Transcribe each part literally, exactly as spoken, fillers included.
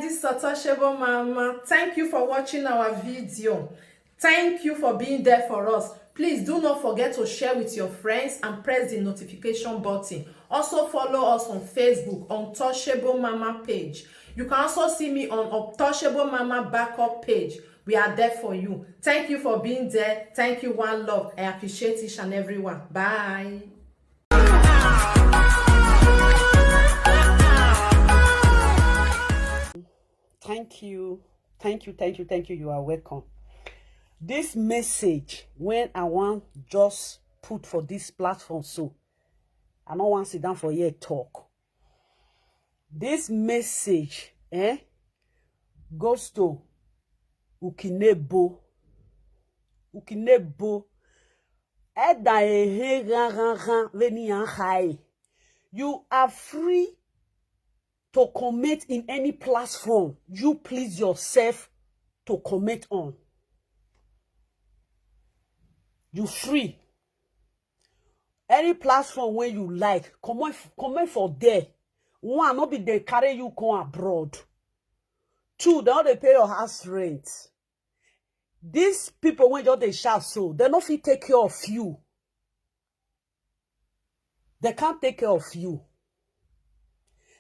This is Untouchable Mama. Thank you for watching our video. Thank you for being there for us. Please do not forget to share with your friends and press the notification button. Also follow us on Facebook, Untouchable Mama page. You can also see me on Untouchable Mama backup page. We are there for you. Thank you for being there. Thank you, one love. I appreciate each and every one. Bye. Thank you. Thank you, thank you, thank you. You are welcome. This message, when I want just put for this platform, so I don't want sit down for here talk. This message, eh, goes to Ukinebo. Ukinebo. Eda ehe ran ran ran veni an hai. You are free to comment in any platform you please yourself to comment on. You free. Any platform where you like, comment, comment for there. One, not be they carry you come abroad. Two, they don't dey pay your house rent. These people when just they shout so, they no fit take care of you. They can't take care of you.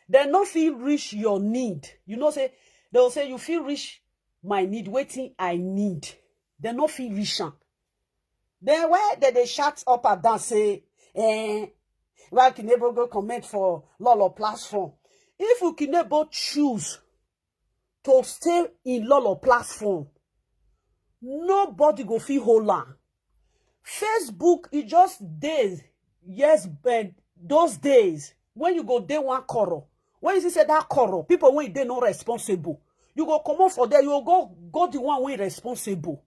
They no fit reach your need. You know, say they will say you fit reach my need, waiting I need. They no fit reach am. Then why they they shout up and down say, eh, why Ukinebo go comment for Lolo platform? If Ukinebo choose to stay in Lolo platform, nobody go fit hold am. Facebook is just days, yes, but those days when you go day one quarrel, when you see say that quarrel, people when they no responsible, you go come up for there, you go go the one when responsible.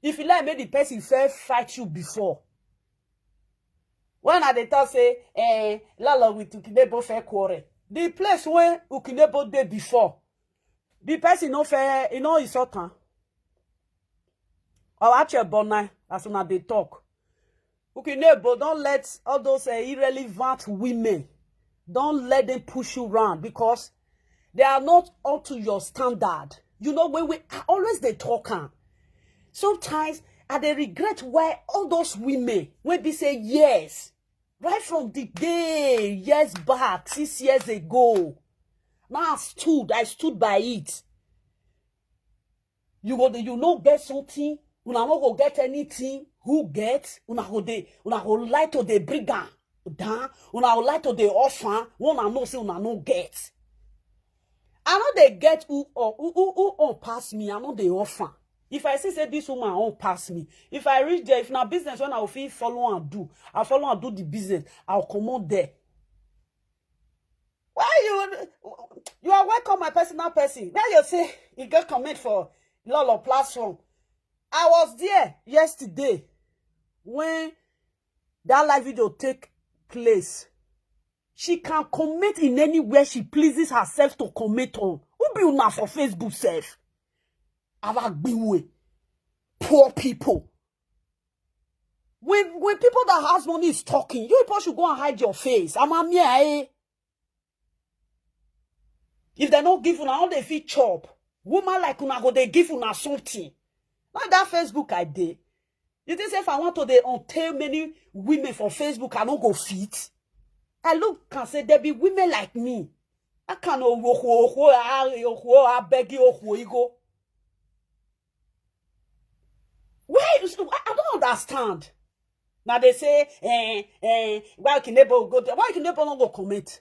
If you like, make the person fair fight you before. When I dey talk say, eh, Lolo with Ukinebo fair quarrel, the place where Ukinebo dey before, the person no fair, you know, is Satan. Or actually, Bonai, as una dey talk. Ukinebo, don't let all those uh, irrelevant women, don't let them push you around because they are not up to your standard. You know, when we I always they talk am. Sometimes I dey regret why all those women when be say yes, right from the day years back, six years ago. Now I stood, I stood by it. You go, you no get something, una no go get anything. Who get? Una go dey, una go like to dey bring am down. Una go like to dey offer. Una know say una no get. I no dey get who or who who who own pass me. I no dey offer. If I see say this woman own pass me, if I reach there, if na business when I go fit follow and do, I follow and do the business. I'll come on there. Why you you are welcome, my personal person. Where you say you go comment for Lolo platform? I was there yesterday when that live video take place. She can comment in anywhere she pleases herself to comment on. Who be una for Facebook self? Our poor people. When when people that has money is talking, you people should go and hide your face. I'm a mere eh? If they no give una, how they fit chop? Woman like una go they give una something. Not that Facebook I dey. You think say if I want to they untail many women for Facebook, I no go fit. I look can say there be women like me. I can oh oh oh oh oh I beg you oh oh ego. Why you I, I don't understand. Now they say, eh, eh, why Ukinebo go there? Why Ukinebo no go comment?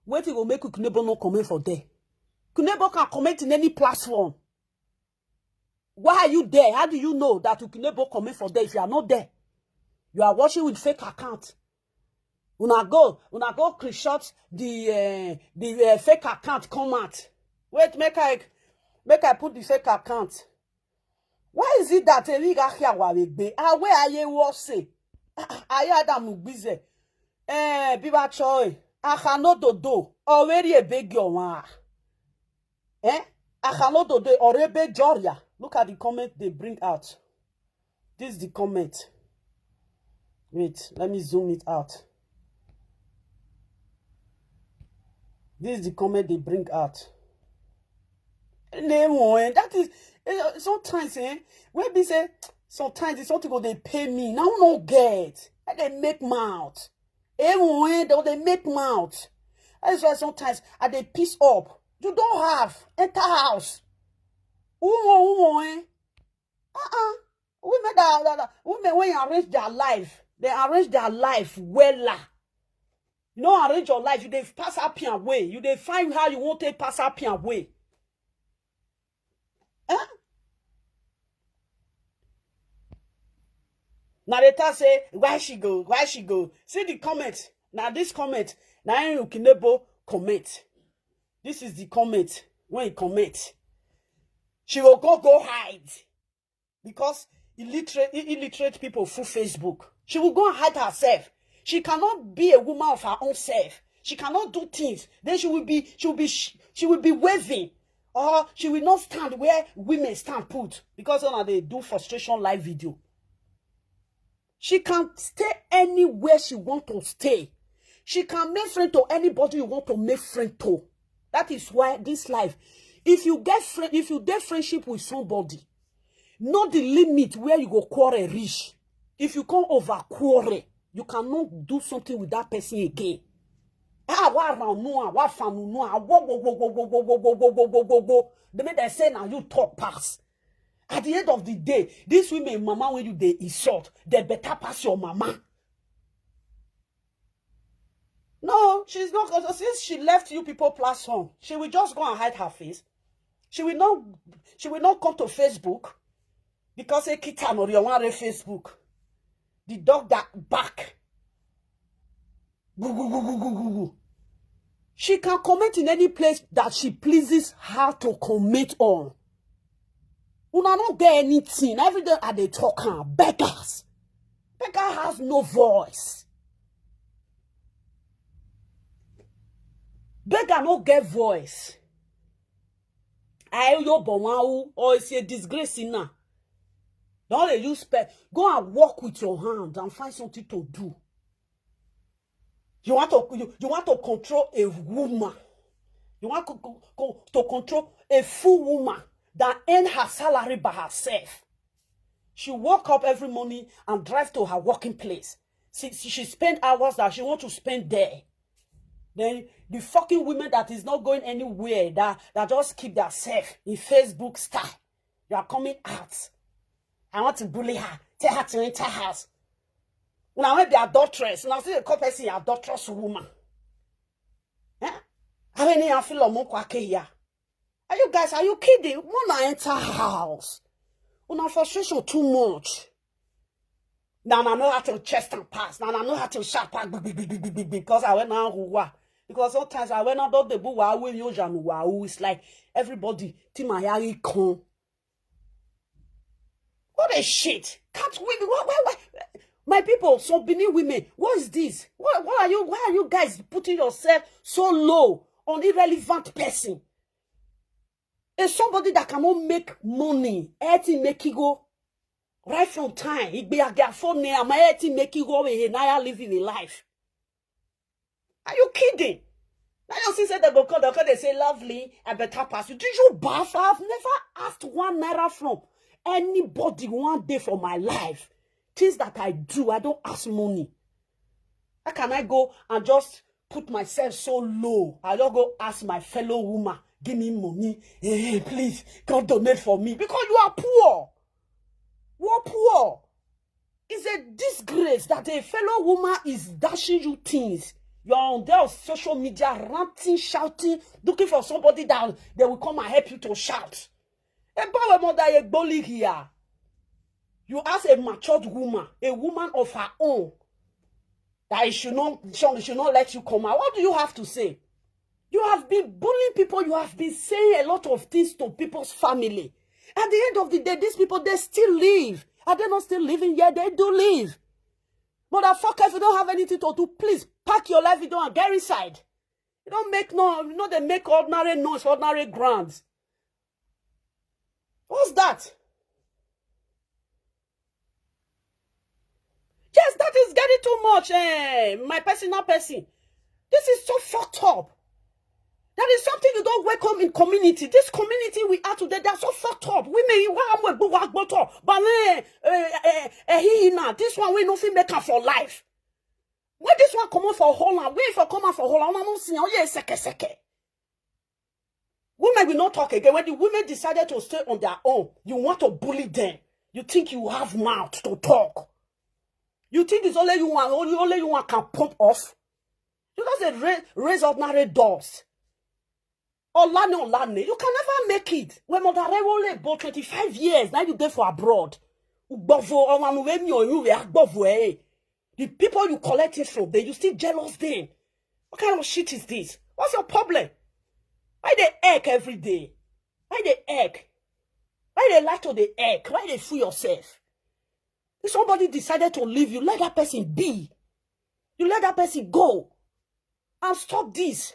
What you go make Ukinebo no comment for there? Ukinebo can comment in any platform. Why are you there? How do you know that Ukinebo comment for there if you are not there? You are watching with fake account. Una go, una go screenshot the uh, the uh, fake account come out. Wait, make I make I put the fake account. Why is it that Eriga Hiawabegbe? Awe aye wose. Aye Adam Ugbize. Eh, Biba Choi. Akanododo. Already a big one. Eh? Akanododo. Already Joria. Look at the comment they bring out. This is the comment. Wait, let me zoom it out. This is the comment they bring out. Name one. That is eh, sometimes, eh, when be say sometimes it's something go dey pay me. Now no get. I dey make mouth. Eh, one, they dey make mouth. That's why sometimes I dey piss up. You don't have enter house. Who want, who want, eh? Uh-uh. Women that, that, that women when you arrange their life, they arrange their life wella. You know, arrange your life. You dey pass up your way. You dey find how you want to pass up your way. Eh? Now they tell say why she go, why she go. See the comment. Now this comment. Now you can comment. This is the comment. When you comment, she will go go hide because illiterate illiterate people through Facebook. She will go and hide herself. She cannot be a woman of her own self. She cannot do things. Then she will be she will be she will be waving, or she will not stand where women stand put because now they do frustration live video. She can stay anywhere she want to stay. She can make friend to anybody you want to make friend to. That is why this life, if you get friend, if you get friendship with somebody, know the limit where you go quarrel reach. If you come over quarrel, you cannot do something with that person again. Ah, wa ra nu, ah, wa fa nu nu, ah, wo, wo, wo, wo, wo, wo, wo, wo, wo, wo, wo, wo, wo, wo. They make them say now you talk pass. At the end of the day, these women, mama, when you they insult, they better pass your mama. No, she's not. Since she left you people platform, she will just go and hide her face. She will not. She will not come to Facebook because a kitan or your one Facebook. The dog that back. Gu, gu, gu, gu, gu, gu, gu. She can comment in any place that she pleases her to comment on. Una no get anything. Every day I dey talk am. Beggars. Beggar has no voice. Beggar no get voice. I yo bonwawu or it's a disgrace now. Don't they use pet? Go and work with your hand and find something to do. You want to you, you want to control a woman. You want to, to, to control a full woman that earn her salary by herself. She woke up every morning and drive to her working place. She, she, she spend hours that she want to spend there. Then the fucking women that is not going anywhere, that, that just keep themselves in Facebook style. You are coming out. I want to bully her. Tell her to enter house. Now when the adulteress, now see the call person adulterous woman. Eh? How many you feel on Mokwa here? Are you guys, are you kidding? Una enter house. Una frustration too much. Now I know how to chest and pass. Now I know how to shout pass because I went now who wa. Because sometimes I went out the book wa we yo janu wa. It's like everybody team ayari con. What a shit. Can't women, what, what, what? My people, some Benin women, what is this? What, what are you, why are you guys putting yourself so low on irrelevant person? Is somebody that cannot make money, eti make it go right from time. It be a gafone, am eti make it go with a naya living a life. Are you kidding? Now you see say they go call, they call, they say, "Lovely, I better pass you." Do you bath? I've never asked one naira from anybody one day for my life. Things that I do, I don't ask money. How can I go and just put myself so low? I don't go ask my fellow woman, "Give me money. Hey, please, God donate for me." Because you are poor. You are poor. It's a disgrace that a fellow woman is dashing you things. You are on there on social media, ranting, shouting, looking for somebody that they will come and help you to shout. A poor mother, a bully here. You as a matured woman, a woman of her own, that she should not, she should not let you come out. What do you have to say? You have been bullying people. You have been saying a lot of things to people's family. At the end of the day, these people, they still live. Are they not still living? Yeah, they do live. Motherfucker, if you don't have anything to do, please pack your life, you don't get inside. You don't make no, you know they make ordinary noise, ordinary grounds. What's that? Yes, that is getting too much. Eh, my personal person. This is so fucked up. That is something you don't Welcome in community. This community we are today, they are so fucked up. Women, you want to go to, but eh, eh, eh, eh, he now. This one we no fit make am for life. When this one come out for Holland, where for come out for Holland, I'm not seeing. Oh yeah, seke seke. Women will not talk again. When the women decided to stay on their own, you want to bully them. You think you have mouth to talk. You think it's only you one, only, only you one can pump off. You just say raise, raise ordinary doors. Olani, Olani, you can never make it. When Mother Rewo le about twenty-five years, now you there for abroad. Ugbovo, Omanuwemi, or you were Agbovo, eh? The people you collect it from, then you still jealous them. What kind of shit is this? What's your problem? Why they ache every day? Why they ache? Why they like to they ache? Why they fool yourself? If somebody decided to leave you, let that person be. You let that person go. And stop this.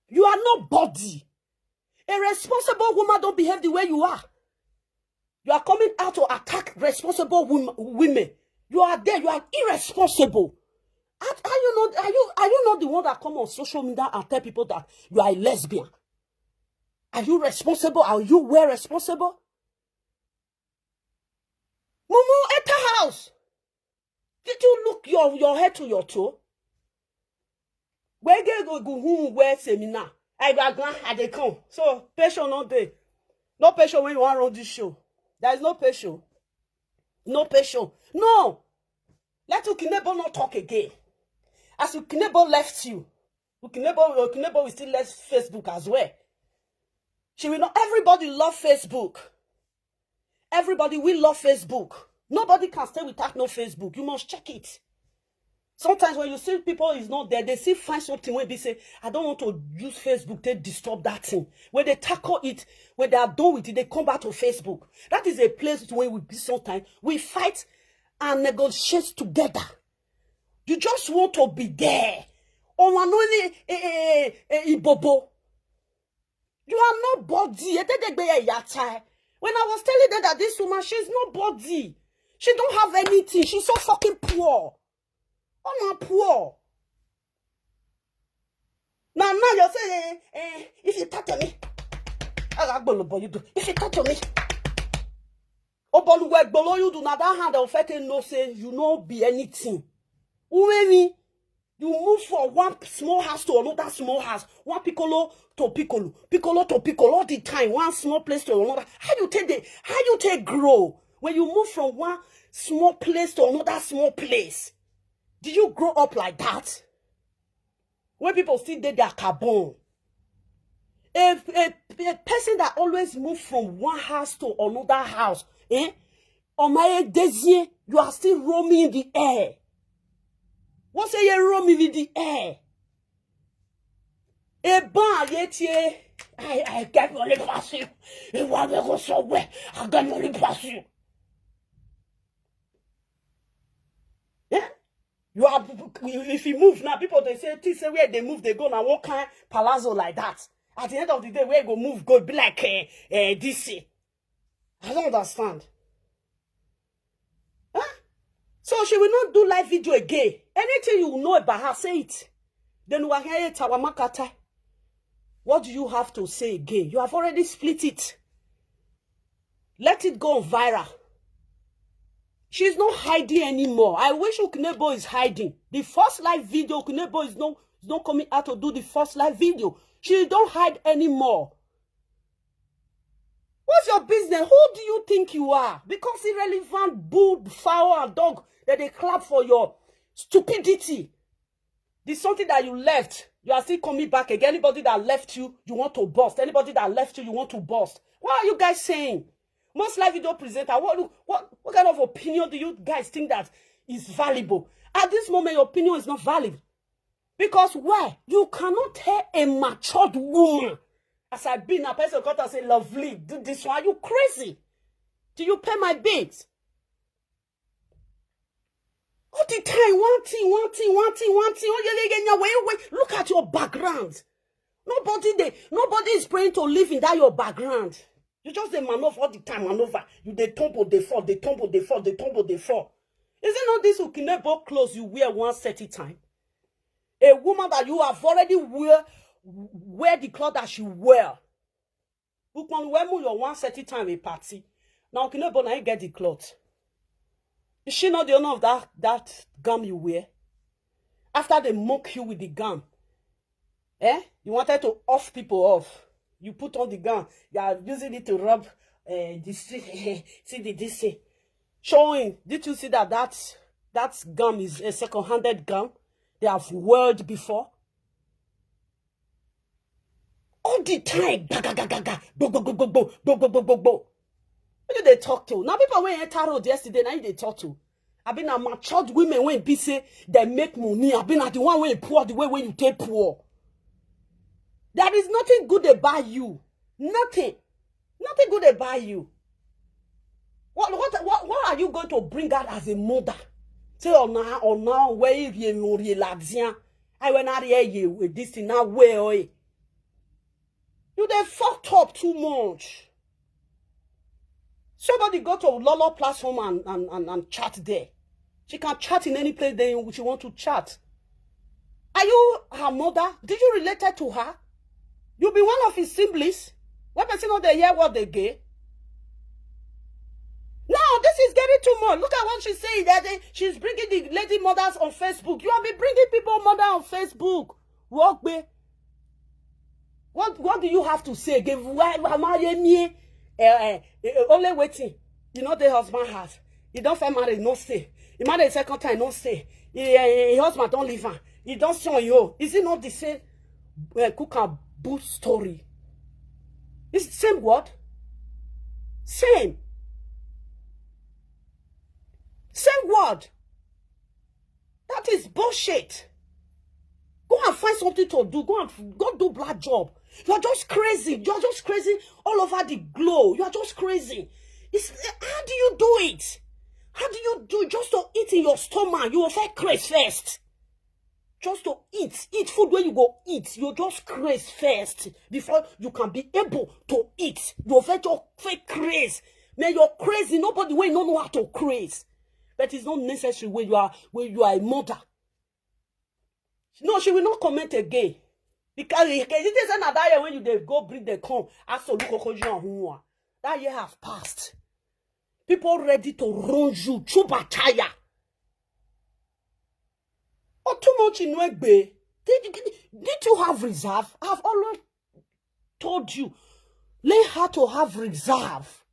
You are nobody. A responsible woman don't behave the way you are. You are coming out to attack responsible wom- women. You are there. You are irresponsible. Are, are you not? Are you are you not the one that come on social media and tell people that you are a lesbian? Are you responsible? Are you well responsible? Mumu, enter house. Did you look your, your head to your toe? Where get go go who wear seminar? I go go I dey come. So patient no dey. No patient when you wan run this show. There is no patient. No patient. No. Let Ukinebo not talk again. As Ukinebo left you, Ukinebo, Ukinebo will still left Facebook as well. She will not. Everybody love Facebook. Everybody, we love Facebook. Nobody can stay without no Facebook. You must check it. Sometimes when you see people is not there, they still find something where they say, I don't want to use Facebook to disturb that thing. When they tackle it, when they are done with it, they come back to Facebook. That is a place where we be sometimes. We fight and negotiate together. You just want to be there. Oh, I know eh, eh, eh, eh, Ibobo. You are nobody. Ededegbe ya yata. When I was telling them that this woman, she's nobody. She don't have anything. She's so fucking poor. Oh, my poor. Now, now you're saying, eh, eh, if you talk to me, I got boy you do. If you talk to me, oh, but where you do now that hand of fact no say you no be anything. Uwemi, you move from one small house to another small house, one piccolo to piccolo, piccolo to piccolo, all the time, one small place to another. How you take the, how you take grow? When you move from one small place to another small place, do you grow up like that? When people still did their carbon, a, a, a person that always move from one house to another house, eh? On my Desier, you are still roaming in the air. What's a year roaming in the air? A ban yet ye. I, I get money pass you. If one will go somewhere, I get money pass you. Yeah? You are, if you move now, people they say, things say where they move, they go now, one kind palazzo like that. At the end of the day, where go move, go be like uh, uh, D C. I don't understand. Huh? So she will not do live video again. Anything you know about her, say it. Then we are here at our Makata. What do you have to say again? You have already split it. Let it go viral. She's not hiding anymore. I wish Ukinebo is hiding. The first live video, Ukinebo is not, is not coming out to do the first live video. She don't hide anymore. What's your business? Who do you think you are? Because irrelevant bull, fowl, and dog that they clap for your stupidity. There's something that you left. You are still coming back again. Anybody that left you, you want to bust. Anybody that left you, you want to bust. What are you guys saying? Most live video presenter, what, what, what kind of opinion do you guys think that is valuable? At this moment, your opinion is not valid. Because why? You cannot tell a matured woman, as I been a person got to say, lovely, do this one. Are you crazy? Do you pay my bills? All the time, one thing, one thing, one thing, one thing. Oh, yeah, yeah, yeah, yeah, wait, wait. Look at your background. Nobody they, nobody is praying to live in that your background. You just dey maneuver all the time, maneuver. You dey tumble, dey fall, dey tumble, dey fall, dey tumble, dey fall. Is it not this Ukinebo clothes you wear one set time? A woman that you have already wear, wear the cloth that she wear. Ukpon, where mu your one thirty time a party. Now, Kinebo, now you get the cloth. Is she not the owner of that, that gown you wear? After they mock you with the gown, eh? You wanted to off people off. You put on the gown. You are using it to rub uh, the street. See the this thing. Showing. Did you see that that that gown is a second-handed gown? They have worn before. All the time, gaga, gaga, gaga, go, go, go, go, go, go, go, go, go, go. Who do they talk to? Now people wey enter road yesterday, now they talk to. I been a matured women when be say they make money. I been at the one way poor the way when you take poor. There is nothing good about you. Nothing. Nothing good about you. What what what what are you going to bring out as a mother? Say oh now oh now where you you you ladzian. I when I hear you with this thing now where oh. You they fucked up too much. Somebody go to Lolo platform and, and, and, and chat there. She can chat in any place they she want to chat. Are you her mother? Did you related to her? You be one of his siblings. When person know they hear what they get. Now this is getting too much. Look at what she's saying. That they, she's bringing the lady mothers on Facebook. You have been bringing people mother on Facebook. Walk away. What what do you have to say? Give why am I me? Eh, eh, eh, only waiting. You know the husband has. He don't find married, no stay. He married a second time, no stay. He, eh, eh, his husband don't leave her. He don't see on you. Is it not the same uh, cook and boot story? It's the same word. Same. Same word. That is bullshit. Go and find something to do. Go and go do black job. You're just crazy. You're just crazy all over the globe. You're just crazy. It's, how do you do it? How do you do it? Just to eat in your stomach? You will first craze first. Just to eat, eat food where you go eat. You just craze first before you can be able to eat. You will first just fake craze. Man, you're crazy. Nobody will not know how to craze. But it's not necessary when you are when you are a mother. No, she will not comment again. Because it is another year when you they go bring the come. Absolutely, that year have passed. People ready to run you. Chuba chaya. Or too much in Wegbe. Did, did, did you have reserve? I've always told you. Learn how to have reserve.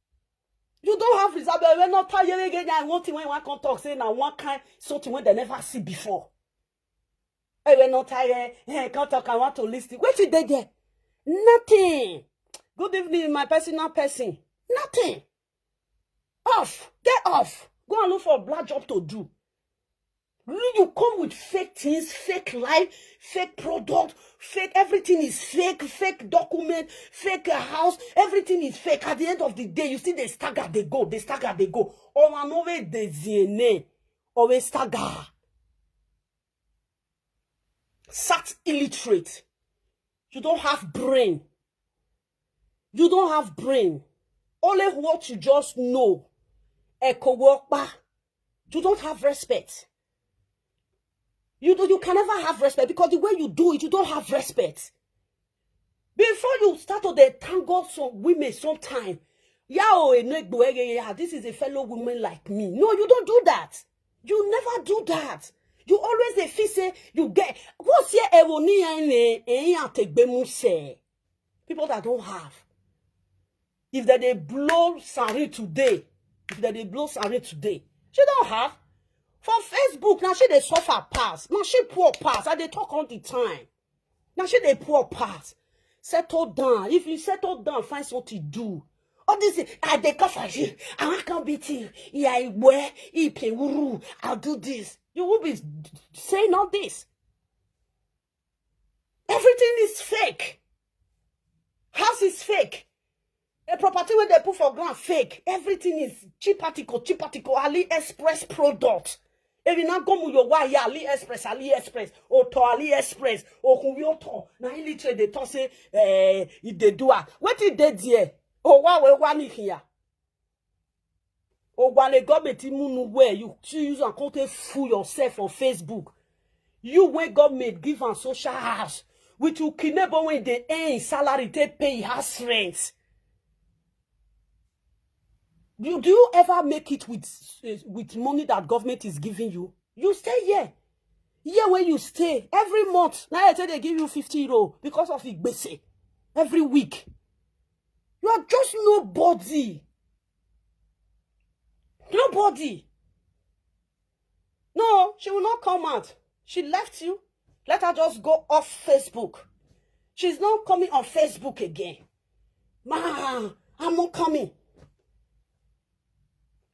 You don't have reserve. We're not tired again. I want to when one can talk, say now one kind something when they never see before. I will not tired. I can't talk. I want to listen. Where did they get? Nothing. Good evening, my personal person. Nothing. Off. Get off. Go and look for a black job to do. You come with fake things, fake life, fake product, fake everything is fake, fake document, fake uh, house, everything is fake. At the end of the day, you see they stagger, they go, they stagger, they go. Oh, I know where they Z N A, always stagger. Sat illiterate. You don't have brain. You don't have brain. Only what you just know. Echo work back. You don't have respect. You do, you can never have respect because the way you do it, you don't have respect. Before you start to dey tangle some women sometime, yeah, oh, enegbo, eh, yeah, yeah, this is a fellow woman like me. No, you don't do that. You never do that. You always dey feel say you get what's here eroni ene eyan tegbemu se. People that don't have. If they dey blow sari today, if they dey blow sari today, she don't have. For Facebook now, she dey suffer pass. Now she poor pass. I dey talk all the time. Now she dey poor pass. Settle down. If you settle down, find something to do. All this thing, I dey come for you. I want come beat you. Yeah, where he pay wuru. I'll do this. You will be saying all this. Everything is fake. House is fake. A property when they put for ground fake. Everything is cheap article, cheap article, AliExpress product. If you not go to your why AliExpress, AliExpress, or to AliExpress, or who you to. Now illiterate they talk say, eh, if they do it. What did they do? Oh, why we want it here? Or while a government munu where you choose and come take fool yourself on Facebook. You when government give am social house, which you kidnap when they earn salary, they pay house rent. You, do you ever make it with, eh, with money that government is giving you? You stay here. Here where you stay, every month, now I say they give you fifty euro because of igbese. Every week. You are just nobody. Nobody. No, she will not come out. She left you. Let her just go off Facebook. She's not coming on Facebook again. Ma, I'm not coming.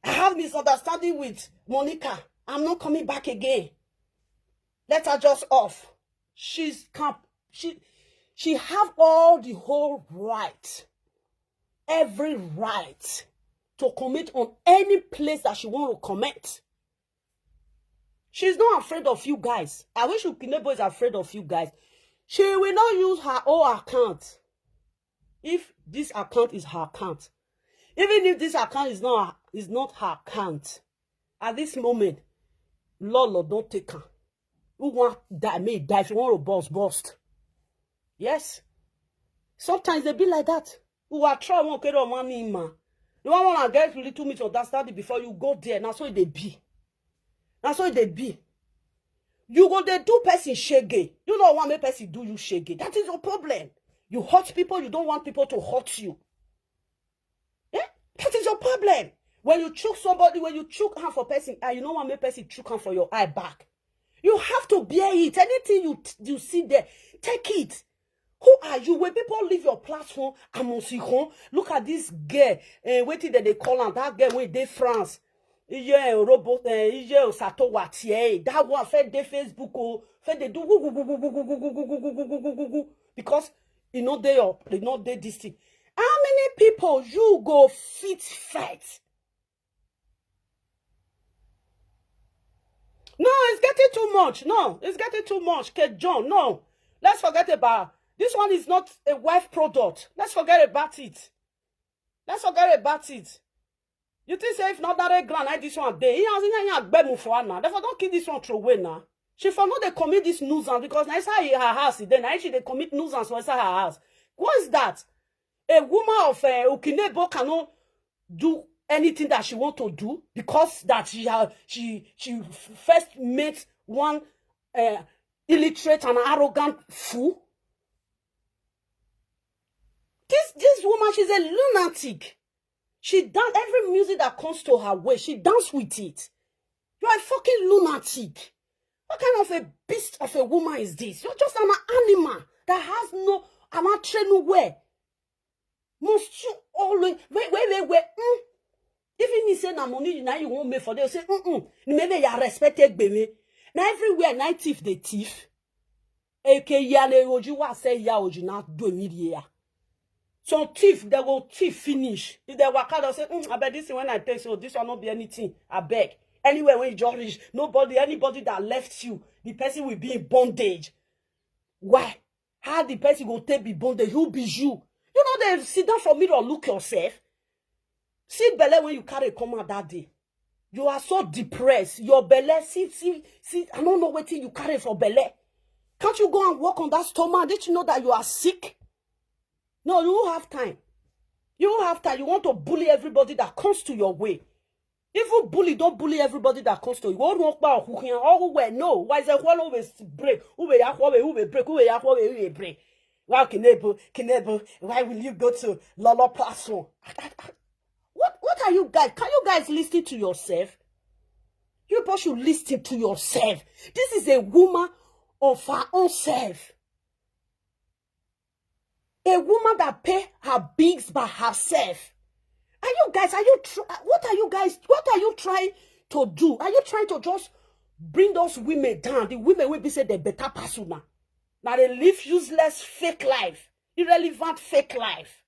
I have misunderstanding with Monica. I'm not coming back again. Let her just off. She's camp. She she have all the whole right, every right to comment on any place that she want to comment. She's not afraid of you guys. I wish Ukinebo is afraid of you guys. She will not use her own account. If this account is her account, even if this account is not is not her account, at this moment, Lolo don't take her. Who want die may die if you want to boss bust. Yes. Sometimes they be like that. Who are try one kid of money man. You want to get little misunderstanding before you go there. Now so they be. Now so they be. You go they do person shege. You know what make person do you shege. That is your problem. You hurt people. You don't want people to hurt you. Yeah, that is your problem. When you chook somebody, when you chook hand for person, and you know what make person chook hand for your eye back. You have to bear it. Anything you you see there, take it. Who are you? When people leave your platform, Amosikon, look at this girl. Uh, wait till they call her that girl when they France. Iye robot, iye osato watie. That one fed the Facebook, oh, fed they do because you know they are they not they this thing. How many people you go fit fight? No, it's getting too much. No, it's getting too much. K John, no. Let's forget about this one is not a wife product. Let's forget about it. Let's forget about it. You think say if not that grand like this one day, he has he has bemu for her now. Therefore, don't kill this one throw away now. She for not they commit this nuisance because now it's her, her house. Then now she they commit nuisance for her house. What is that? A woman of uh, Ukinebo cannot do anything that she want to do because that she has she she first met one uh, illiterate and arrogant fool. This this woman, she's a lunatic. She dance every music that comes to her way. She dance with it. You are a fucking lunatic. What kind of a beast of a woman is this? You're just an animal that has no amateur nowhere. Must you always wait, wait, wait, wait? Mm. If you say na money now you won't make for them, say mm mm. Maybe you respect it, baby. Now everywhere night thief they thief. Eke yale oji wa say ya oji na do media. Some thief they go thief finish. If they work out, they say, mm, I bet this thing when I take so this one not be anything. I beg. Anywhere when you just reach, nobody, anybody that left you, the person will be in bondage. Why? How the person go take be bondage? Who be you? You know they sit down for mirror, look yourself. See belle when you carry come out that day. You are so depressed. Your belle, see, see, see. I don't know what you carry for belle. Can't you go and work on that stomach? Did you know that you are sick? No, you have time. You have time. You want to bully everybody that comes to your way. Even bully, don't bully everybody that comes to you. Who won't bow who can all who were no. Why is it one always break? Who will who will who will break? Who will who will break? Wow, Kinebo, Kinebo, why will you go to Lolo Paso? What what are you guys? Can you guys listen to yourself? You both should listen to yourself. This is a woman of her own self. A woman that pay her bills by herself. Are you guys? Are you? Tr- what are you guys? What are you trying to do? Are you trying to just bring those women down? The women will be say they better pass you now. Now they live useless fake life, irrelevant fake life.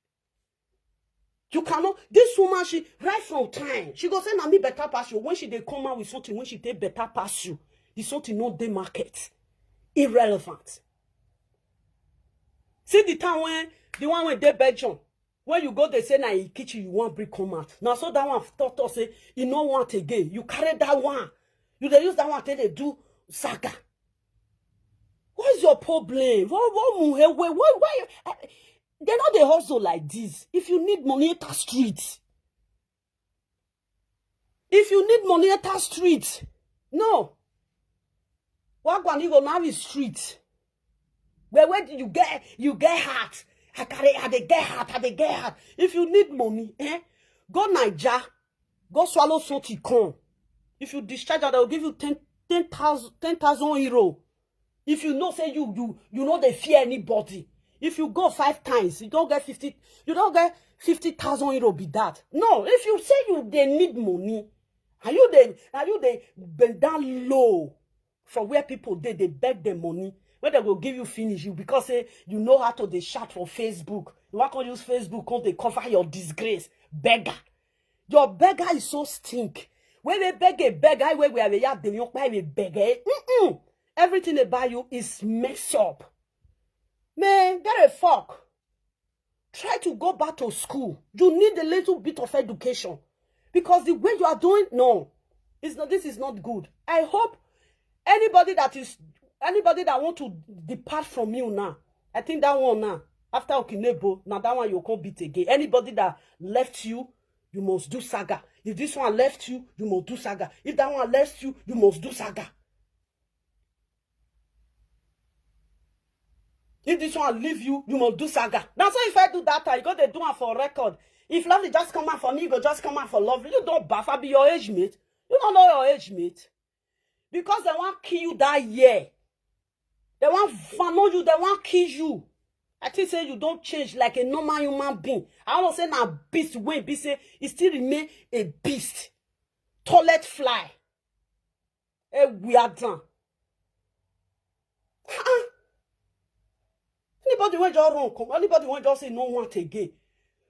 You cannot. This woman, she right from time she go say na me better pass you. When she dey come out with something, when she take better pass you, the something no dey market, irrelevant. See the time when the one wey dey Belgium, when you go dey say na in kitchen you wan bring come out, na so that one talk talk say e no want again. You carry that one, you dey use that one take dey do saga. What's your problem? What what muhe? Why why why? They no dey hustle like this. If you need money, enter street. If you need money, enter street. No. Wagwan, you go now is street. Where where do you get you get heart? I carry I dey get heart, I dey get heart. If you need money, eh? Go Naija, go swallow something come. If you discharge, I will give you ten ten thousand ten thousand euro. If you know say you you you no dey fear anybody, if you go five times, you don get fifty, you don get fifty thousand euro be that. No, if you say you dey need money, and you dey and you dey bend down low for where people dey dey beg dem money, wey dem go give you finish you because say you know how to dey shout for Facebook. You wan come use Facebook come dey cover your disgrace. Beggar. Your beggar is so stink. Wey dey beg a beggar, wey we are ya dey yokpa a beggar. Mm-mm. Everything about you is mess up. Man, get a fuck. Try to go back to school. You need a little bit of education because the way you are doing, no, it's not. This is not good. I hope anybody that is anybody that want to depart from you now, I think that one now, after Okinebo, now that one you can't beat again. Anybody that left you, you must do saga. If this one left you, you must do saga. If that one left you, you must do saga. If this one leave you, you must do saga. That's why if I do that, I go they do one for record. If Lovely just come out for me, you go just come out for Lovely. You don't baff, I be your age mate. You don't know your age mate. Because they want kill you that year. They want follow you, they want kill you. I think say you don't change like a normal human being. I don't say now beast when be say it still remain a beast. Toilet fly. A weird. Anybody when just run come, anybody when just say no want again.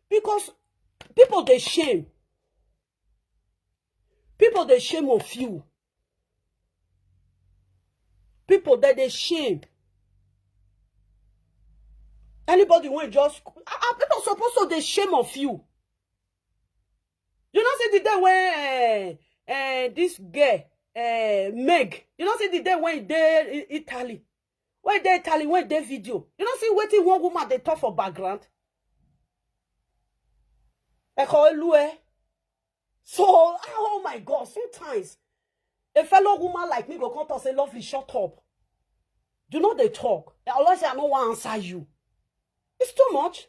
Because people they shame. People they shame of you. People that they shame. Anybody when just ah, people supposed to they shame of you. You know, see the day when uh, uh, this girl, uh, Meg, you know, see the day when they Italy, when they Italy, when they video, you know, see waiting one woman they talk for background. Echo Elue. So, oh my God, sometimes a fellow woman like me go come talk say, "Lovely, shut up. Do not they talk. Unless I no one answer you." It's too much.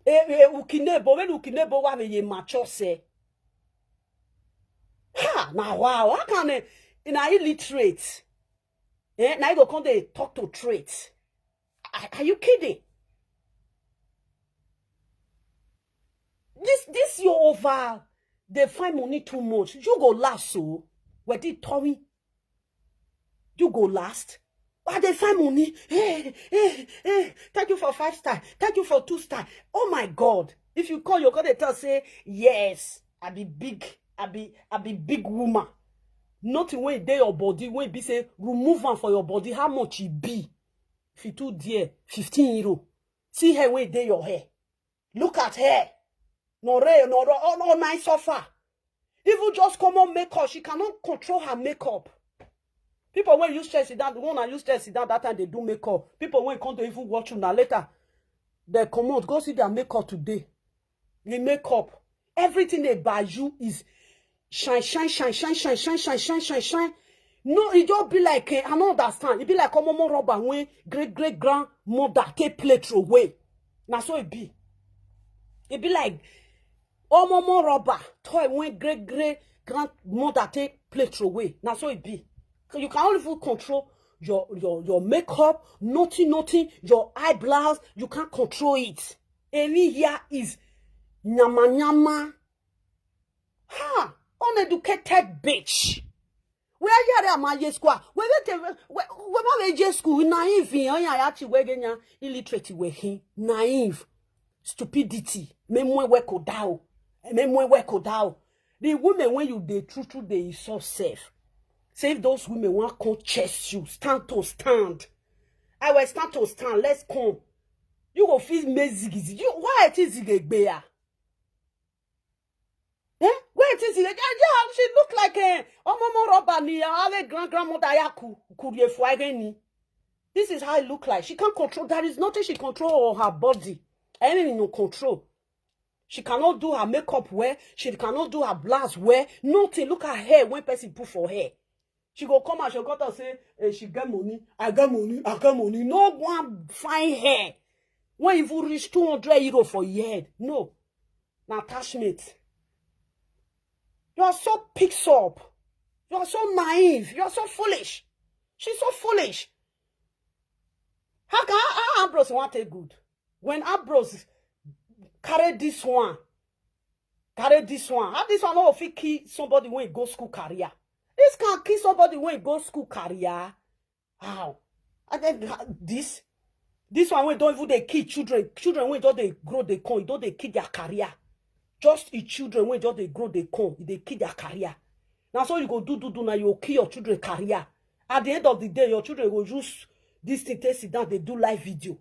Eh, eh, Ukinebo, when Ukinebo wa ye mature say. Ha, now wow, how can a in a illiterate? Eh, now you go come they talk to traits. Are, are you kidding? This this you over they find money too much. You go last so where did Tommy? You go last. Why they find money? Hey, hey, hey, thank you for five star. Thank you for two star. Oh my God. If you call your God, they tell say, yes, I be big, I be I be big woman. Nothing when they your body, when be say remove am for your body, how much it be? If you too dear, fifteen euro. See her when they your hair. Look at her. No ray, no ro, oh no nice suffer. Even just common makeup, she cannot control her makeup. People when use chest down, the one I use chest down that time they do makeup. People when come to even watch you now later, they come out, go see their makeup today. The makeup, everything they buy you is shine, shine, shine, shine, shine, shine, shine, shine, shine, shine. No, it just be like eh, I don't understand. It be like Omomo rubber when great great grandmother take play throw away. Now so it be. It be like Omomo rubber toy when great great grandmother take play throw away. Now so it be. You can only even control your your your makeup, nothing, nothing, your eyebrows, you can't control it. Any here is nyama nyama. Ha! Uneducated bitch. Where you are my year school? Where where where where my year school? Naive. Oya ya ti wege nya illiterate we hin. Naive. Stupidity. Memwe we kodao. Memwe we kodao. The women when you dey true true dey insult self. Say if those women want come chase you, stand to stand. I will stand to stand. Let's come. You go feel me ziggy ziggy. You why it is ziggy bear? Eh? Where it is ziggy? Yeah, yeah, she look like a omomo rubber ni our grand grandmother yaku kurie fuageni. This is how it look like. She can't control. There is nothing she control on her body. Anything no control. She cannot do her makeup well. She cannot do her blouse well. Nothing. Look at hair when person put for hair. She go come and she go talk say, eh, she get money. I get money. I get money. No one fine hair. When even reach two hundred euro for your head. No. Na attachment. You are so picks up. You are so naive. You are so foolish. She's so foolish. How can how, how Ambrose want take good? When Ambrose carry this one, carry this one. How this one no fit kill somebody when he go school career? This can kill somebody when he go school career. How? And then ha- this this one wey don even dey kill children, children wey just dey grow dey come, e don dey kill their career. Just the children wey just dey grow dey come, e dey kill their career. Na so you go do do do, na you go kill your children career. At the end of the day, your children go use this thing take sit down dey do live video.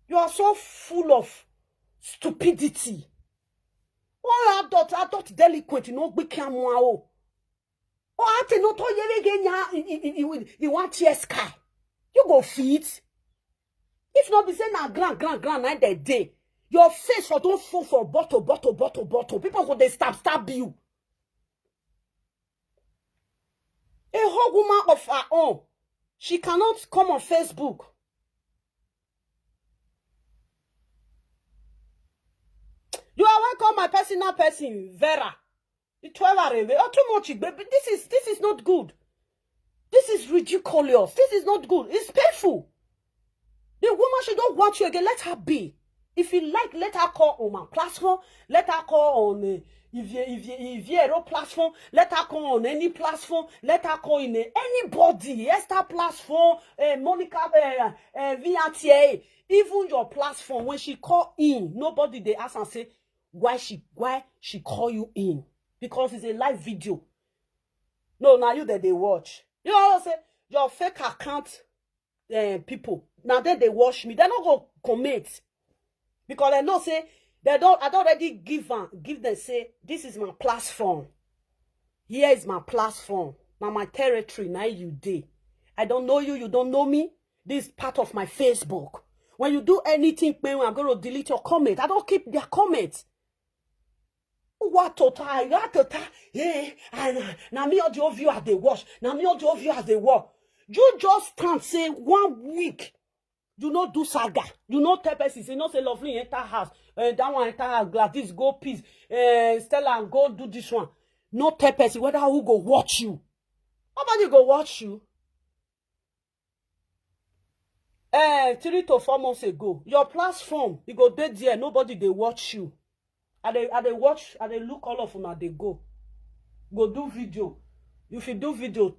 You are so full of stupidity. All adult adult delinquent, you know, gbeke amua o. Or ate no to yere ge nya, you want tear sky. You go fit. If not be say na grand grand grand na the day, your face for don full for bottle bottle bottle bottle. People go dey stab stab you. A whole woman of her own, she cannot come on Facebook. You are welcome, my personal person, Vera. The twelve are away. Oh, too much, baby. This is this is not good. This is ridiculous. This is not good. It's painful. The woman, she don't want you again. Let her be. If you like, let her call on my platform. Let her call on uh, Ivie, Ivie, Iviero platform. Let her call on any platform. Let her call in uh, anybody. Esther platform, uh, Monica, uh, uh, V R T A. Even your platform, when she call in, nobody they ask and say why she why she call you in, because it's a live video. No, now you that they watch. You know what I'm saying? Your fake account uh, people. Now then they watch me. They not go comment because I know say they don't. I don't already give am give them say this is my platform. Here is my platform. Now my territory. Now you day. I don't know you. You don't know me. This is part of my Facebook. When you do anything, when I'm going to delete your comment. I don't keep their comments. What total? What total? Yeah, and now me audio view as they watch. Now me audio view as they watch. You just can't say one week. You no do saga. You no tell person. You no say Lovely enter house. Uh, that one enter house. Gladys go peace. Uh, Stella and go do this one. No tell person whether who go watch you. Nobody go watch you. Eh, three to four months ago, your platform, you go dey there, nobody dey watch you. I dey, I dey watch, I dey look all of una dey go. Go do video. If you do video,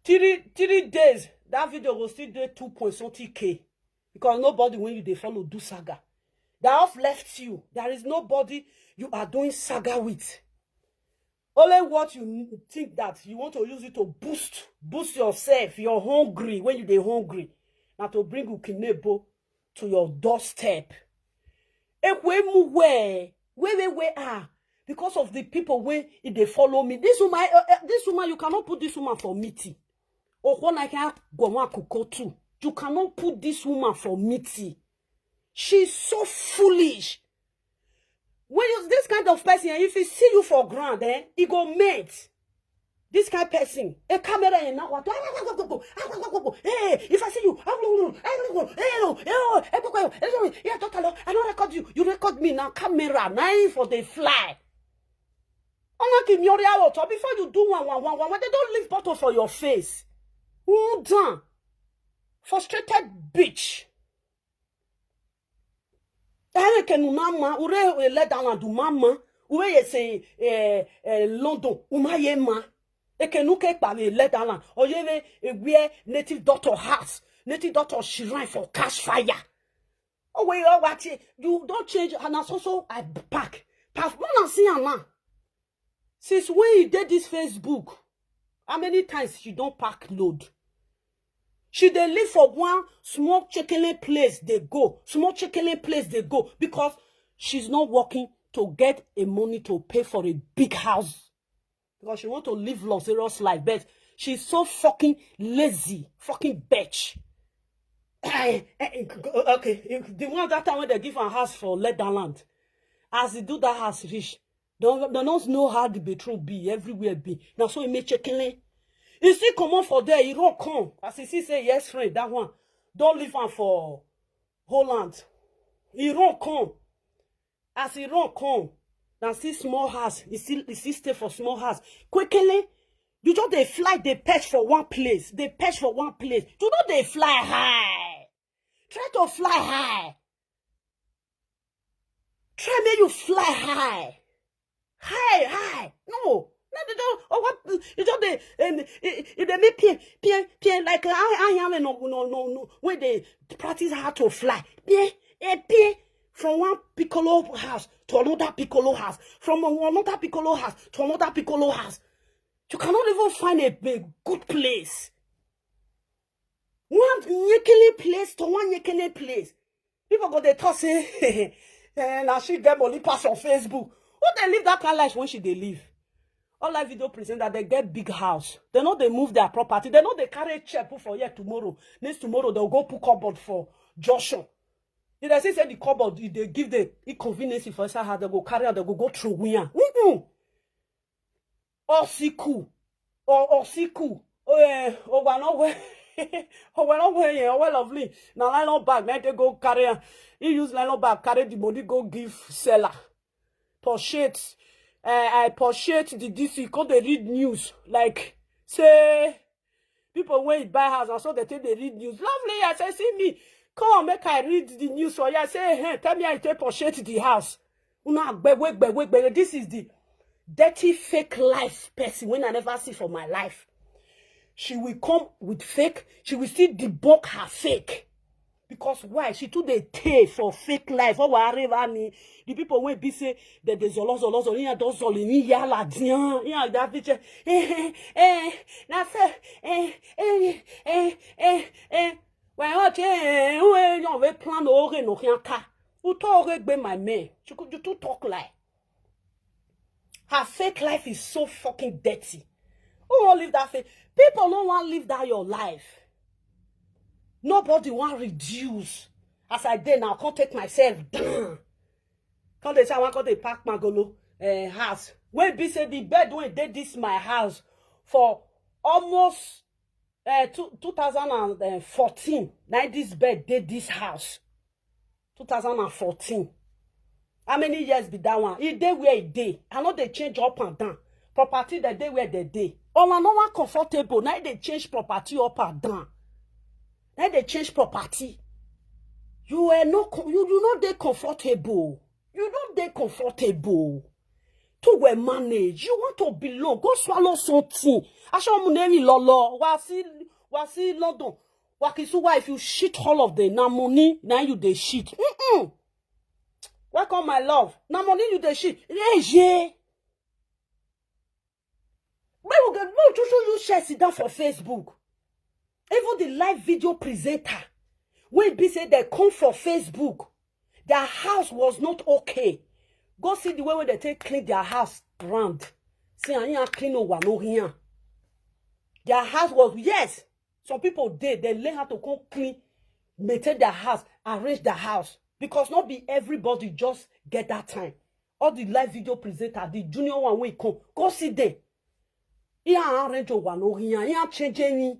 three three days, that video go still dey two point something K. Because nobody when you dey follow do saga. They have left you. There is nobody you are doing saga with. Only what you think that you want to use it to boost boost yourself, you're hungry when you dey hungry. Now to bring Ukinebo to your doorstep. Ekwemu where where where where ah because of the people when if they follow me. This woman, uh, uh, this woman, you cannot put this woman for meeting. Okwo na ka goma kuko too. You cannot put this woman for meeting. She's so foolish. When you this kind of person, eh, if he see you for ground, eh, he go mate. This kind of person, a camera in now. Hey, if I see you, I don't know. I don't know. I don't know. I don't know. I don't know. I don't know. I don't know. I don't know. I don't record you. You record me now. Camera nine for the fly. Unlike in your out before you do one one one one, they don't leave bottle for your face. Who done? Frustrated bitch. Ere ke nu mama, ure e let down and do mama, ure ye say eh, eh, London, uma ye ma. Eke nu ke pa e let down, or ye we e wear native doctor house, native doctor shrine for cash fire. Oh, wait, oh, what you don't change, and I so so I pack. Pass, man, I see am now. Since when you did this Facebook, how many times she don't pack load? She dey live for one small chicken place they go, small chicken place they go because she's not working to get a money to pay for a big house because she want to live luxurious life, but she's so fucking lazy, fucking bitch. Eh, eh, eh, okay, the one that time when they give her house for let down land, As he do that house reach, they don't know how the bedroom be, everywhere be. Now so he make checking. He still come on for there, he run come. As he see say, yes, friend, that one. Don't leave am for Holland. He run come. As he run come, now see small house. He still, he still stay for small house. Quickly, you just dey fly, dey perch for one place. Dey perch for one place. You know they fly high. Try to fly high. Try make you fly high. High, high. No. No, they don't. Oh, what? You just dey, and it, it dey make pain, pain, pain like I, I am no, no, no, no. When they practice how to fly, pain, eh, pain from one piccolo house to another piccolo house, from another piccolo house to another piccolo house. You cannot even find a, a good place. One yekele place to one yekele place. People go dey talk say, eh, now she get money pass on Facebook. Who they live that kind life when she they live? All live video present that they get big house. They know they move their property. They know they carry chair put for here tomorrow. Next tomorrow they'll go put cupboard for Joshua. If they say, say the cupboard, if they give the inconvenience for inside house, they go carry out, they go go through. Mm-mm. Osiku. Or Osiku. Oh, eh, oh, we're not well. Oh, we're not well. Yeah, oh, well, lovely. Now, nylon bag, let they go carry am. He use nylon bag, carry the money, go give seller. Appreciate. Uh, I appreciate the D C. Come they read news. Like, say, people when buy house, and so they take they read news. Lovely, I say, see me. Come, make I read the news for you. I say, hey, tell me how you take appreciate the house. Una gbewe, gbewe, gbewe. This is the dirty fake life person when I never see for my life. She will come with fake. She will still debunk her fake. Because why? She too dey tey for fake life. Oh, whatever me. The people when be say that they zolo, zolo, zolo, yeah, don't zolo, yeah, la, yeah, yeah, that bitch, eh, eh, eh, na say, eh, eh, eh, eh, eh. When I watch, eh, eh, eh, you know, we plan over no can car. Who talk over my man? You could, you too talk like. Her fake life is so fucking dirty. Who won't live that fake? People don't want live that your life. Nobody want reduce. As I did now, can't take myself down. Can't they say I want to pack my golo uh, house? When be say the bed when they this my house for almost uh, two, two thousand and fourteen. Now this bed did this house. two thousand and fourteen. How many years be that one? E dey where e dey. I know they change up and down. Property that day where they dey. Oh, I no one comfortable. Now they change property up and down. Now they change property. You are no, you do not dey comfortable. You don't dey comfortable. To where manage. You want to belong. Go swallow something. Aṣọ mu neri lolo. Wasi, wasi London. Wakisu wife, you shit all of them. Now money, now you they shit. Mm-mm. Welcome, my love. Now money you they shit. Yeah, yeah. But you get, but you should you share sit down for Facebook. Even the live video presenter, when be say they come for Facebook, their house was not okay. Go see the way when they take clean their house brand. See, I ain't clean no one, no here. Their house was, yes. Some people did. They learn how to come clean, maintain their house, arrange their house. Because not be everybody just get that time. All the live video presenter, the junior one will come. Go see them. He arrange one, no here. He change any.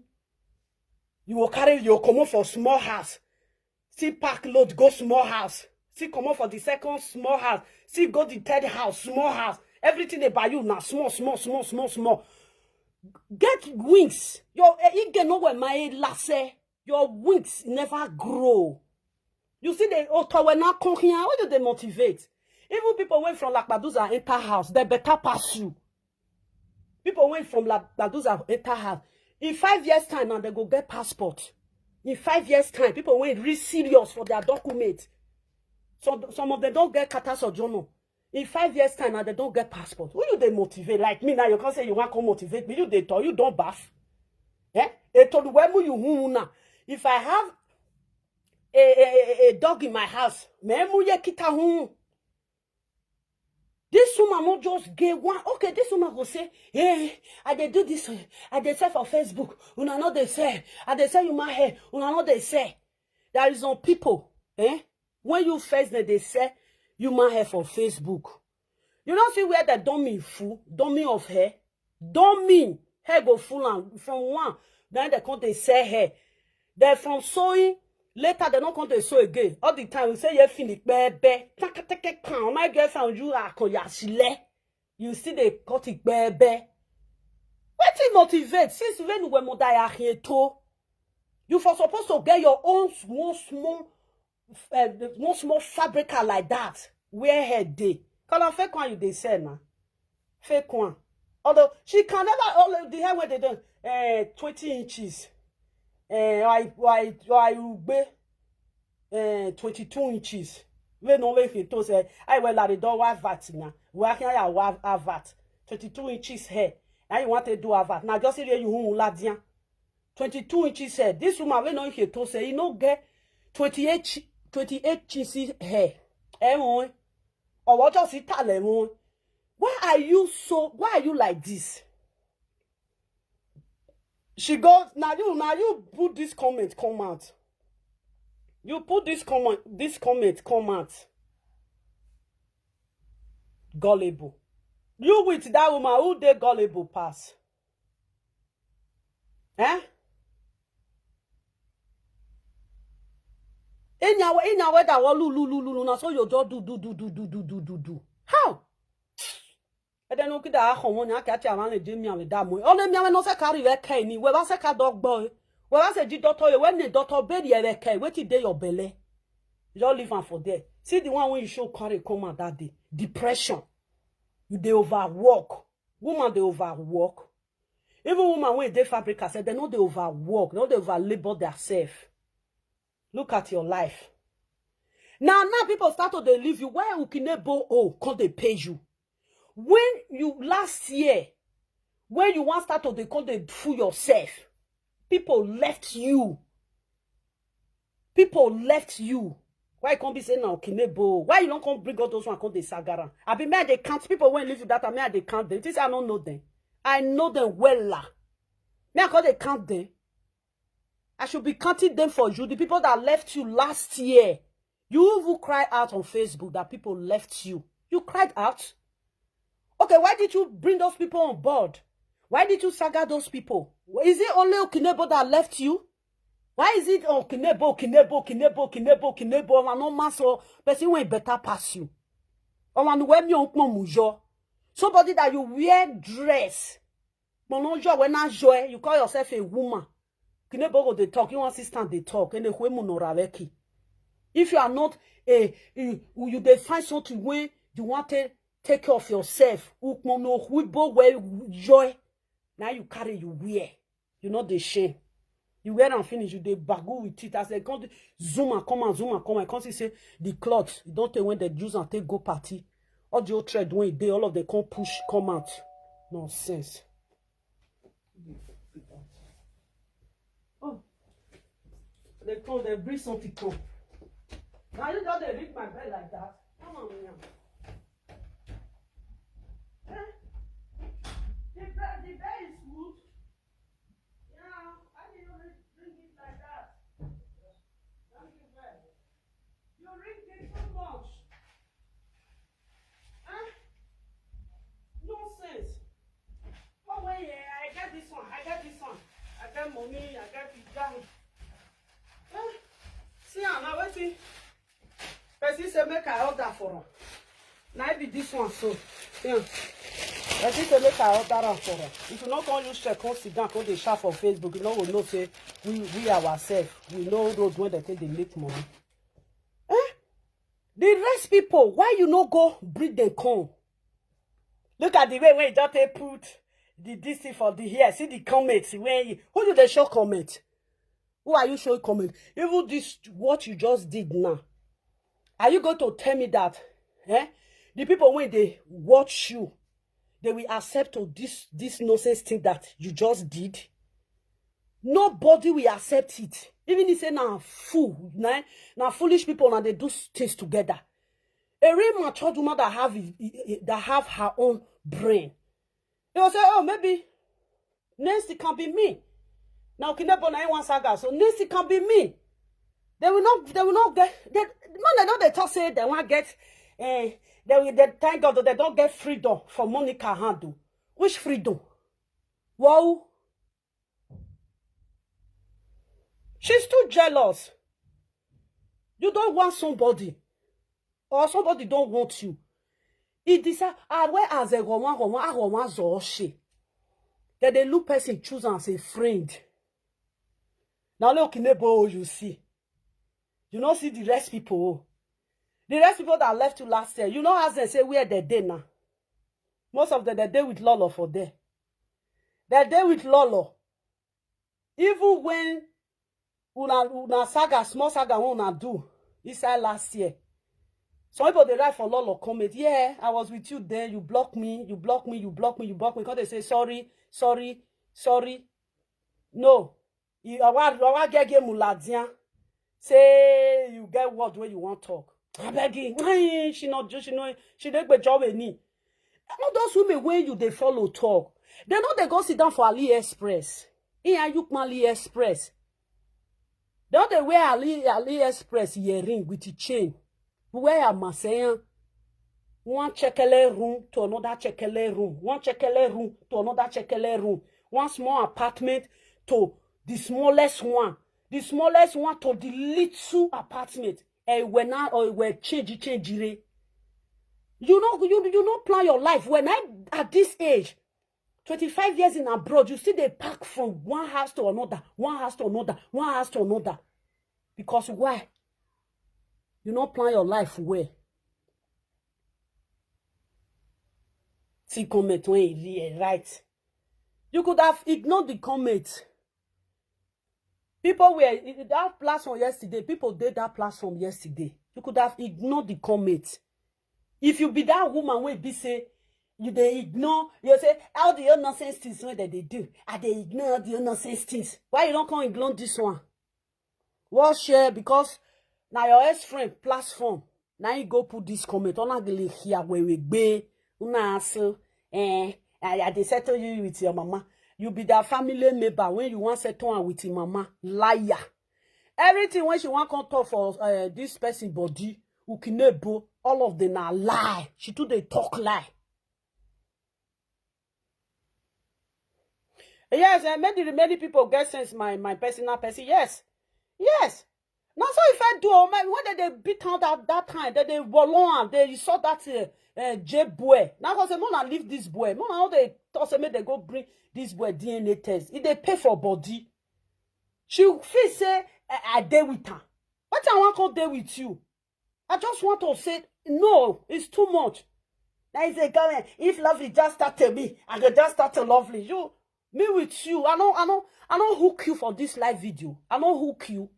You will carry your comot for small house. See park load, go small house. See comot for the second small house. See go the third house, small house. Everything they buy you now, small, small, small, small, small. Get wings. Your eh, you get nowhere, my lasse. Your wings never grow. You see, they oh, tower now come here. How do they motivate? Even people went from Lakpaduza enter house, they better pass you. People went from Lakpaduza enter house. In five years' time, now they go get passport. In five years' time, people went real serious for their document. So some of them don't get katasojono. In five years' time, now they don't get passport. Who you they motivate? Like me now, you can't say you want to motivate me. You they tell you don't bath. Eh? They told you where you who now. If I have a, a, a, a dog in my house, me mu ye kita hu. This woman not just get one. Okay, this woman go say, hey, I dey do this. I dey sell for Facebook. Una know they sell. I dey sell you my hair. Una know they sell. There is some people, eh? When you first then they sell, human hair for Facebook. You don't see where the dummy full, dummy of hair, dummy hair go full am from one. Then they come dey sell hair. Then from sewing, later they don't come dey sew again. All the time we say you finish bebe. Taka taka kan. My girlfriend you are koyasile. You see they cut it bebe. Wetin motivate since when we mother ya here to? You for supposed to get your own s- one small uh, one small fabrica like that. Where hair dey? Color fake one you dey sell na. Fake one. Although she can never all the hair wey dey do uh, twenty inches. Uh, I I I ugbe uh, twenty-two inches. Wey no wey he to say I will lari don wa vat na. We are here wa avat. twenty-two inches hair. Now you want to do avat. Now just say you hun ladian. twenty-two inches hair. This woman wey no he to say he no get twenty-eight chi- twenty-eight inches hair. Eh, won. Or what just it tell won. Why are you so why are you like this? She goes, now you now you put this comment, come out. You put this comment, this comment, come out. Gullible. You with that woman who dey gullible pass. Eh? Inyawe inyawe that one lu lu lu lu lu na so you just do do do do do do do do do do. How? Ede no kida a homo nya ka ti aman le je mi awe da mo. Ole mi awe no se ka ri we kai ni. We ba se ka dogbo. We ba se ji doctor ye we ni doctor be ri we kai. Wetin dey your belle? Just leave am for there. See the one when you show carry come out that day. Depression. You dey overwork. Woman dey overwork. Even woman wey dey fabric herself, they no dey overwork, they no dey over labor themselves. Look at your life. Now, now people start to dey leave you. Why Ukinebo O come dey pay you? When you last year, when you wan start to dey come dey fool yourself, people left you. People left you. Why you come be say na Ukinebo? Why you don't come bring all those one come dey sagara? I be me I dey count people when leave you that time. Me I dey count them. This I don't know them. I know them well. Me I come dey count them. I should be counting them for you. The people that left you last year. You even cry out on Facebook that people left you. You cried out. Okay, why did you bring those people on board? Why did you saga those people? Is it only Ukinebo that left you? Why is it Ukinebo, Ukinebo, Ukinebo, Ukinebo, Ukinebo? Or no man so person wey better pass you. Or one wey me on mujo. Somebody that you wear dress. Mono jo when I joy, you call yourself a woman. Kinebo go dey talk, you want sister dey talk, and the women no raveki. If you are not a, you, you dey find something wey you want to take care of yourself. Ukmono huibo we joy. Now you carry you wear. You know the shame. You wear and finish, you dey baggle with it. As they come, zoom and come and zoom and come. I can't see say the cloth. You don't take when they use and take go party. All the old thread when they all of them come push, come out. Nonsense. Oh, they come, they bring something come. Now you don't they read my bed like that. Come on, now. Eh? The bed, the bed is wood. Yeah, why do you re- bring it like that? Don't you bed. You read it too much. Huh? Nonsense. Oh, wait, yeah, I get this one. I get this one. I get money. I get the gang. Huh? See, I'm not waiting. Person say make I order for am. Na I be this one so. Yeah. Person say make I order am for am. If you no come use check, come sit down, come dey shout for Facebook, you no go know say we we ourselves, we know road when they take dey make money. Eh? The rest people, why you no go bring them come? Look at the way when you just take put the this thing for the here. See the comments when you, who do they show comment? Who are you showing comment? Even this what you just did now. Are you going to tell me that eh? The people when they watch you, they will accept of this this nonsense thing that you just did? Nobody will accept it. Even if say na fool, na, na foolish people and they do s- things together. A real matured woman that have i- i- i- that have her own brain, they will say, "Oh, maybe next it can be me." Now, Kinebo na one saga, so next it can be me. They will not. They will not get. They, man, they know they talk say they want get Eh, they will, they thank God that they don't get freedom for Monica hand o. Which freedom? Wow. She's too jealous. You don't want somebody, or somebody don't want you. It is a, a way as a woman, woman, a woman, so she. That they look person choose as a friend. Now look, neighbor, you see. You don't see the rest people. The rest people that left you last year, you know, as they say, where they dey now. Most of them, they dey with Lolo for there. They dey with Lolo. Even when una, una saga, small saga, when una do inside last year, some people, they write for Lolo comment. Yeah, I was with you then. You block me, you block me, you block me, you block me. Come they say, "Sorry, sorry, sorry." No. You, awa, awa gege muladian. Say you get word where you want talk. I beg you. Ay, she not just, she know, she dey gbejo we ni. All those women where you they follow talk. They know they go sit down for AliExpress. In Ayukma AliExpress. They know they wear Ali, AliExpress earring with the chain. Wear a Marseille. One chekele room to another chekele room. One chekele room to another chekele room. One small apartment to the smallest one. The smallest one to the little apartment. Eh, when I, or when change, change, re. You know, you, you not plan your life. When I, at this age, twenty-five years in abroad, you see they pack from one house to another, one house to another, one house to another. Because why? You not plan your life well. See comment when he right. You could have ignored the comment. People were that platform yesterday. People did that platform yesterday. You could have ignored the comment. If you be that woman where be say, you they ignore, you say, "All the old nonsense things when they, they do, I they ignore all the old nonsense things." Why you don't come ignore this one? Well, share because now your ex-friend platform. Now you go put this comment. Ona gele here where we be. Una so, eh, I, I dey settle you with your mama. You be that family member when you want settle am with your mama. Liar. Everything when she want come talk for, uh, this person body, Ukinebo, all of them are lie. She too they talk lie. Yes, and many, many people get sense, my, my personal person. Yes. Yes. Now so if I do, oh, man, when they, they beat on that, that time, that they wallon and they saw that, uh, uh, J boy. Now I say, "Mona, leave this boy. Mona, how they toss me, they go bring this boy D N A test. If they pay for body." She feel say, "I, I dey with her. What I want come dey with you?" I just want to say, no, it's too much. That is a girl. If Lovely just start to me, I go just start to Lovely. You, me with you. I know, I know, I know hook you for this live video. I know hook you.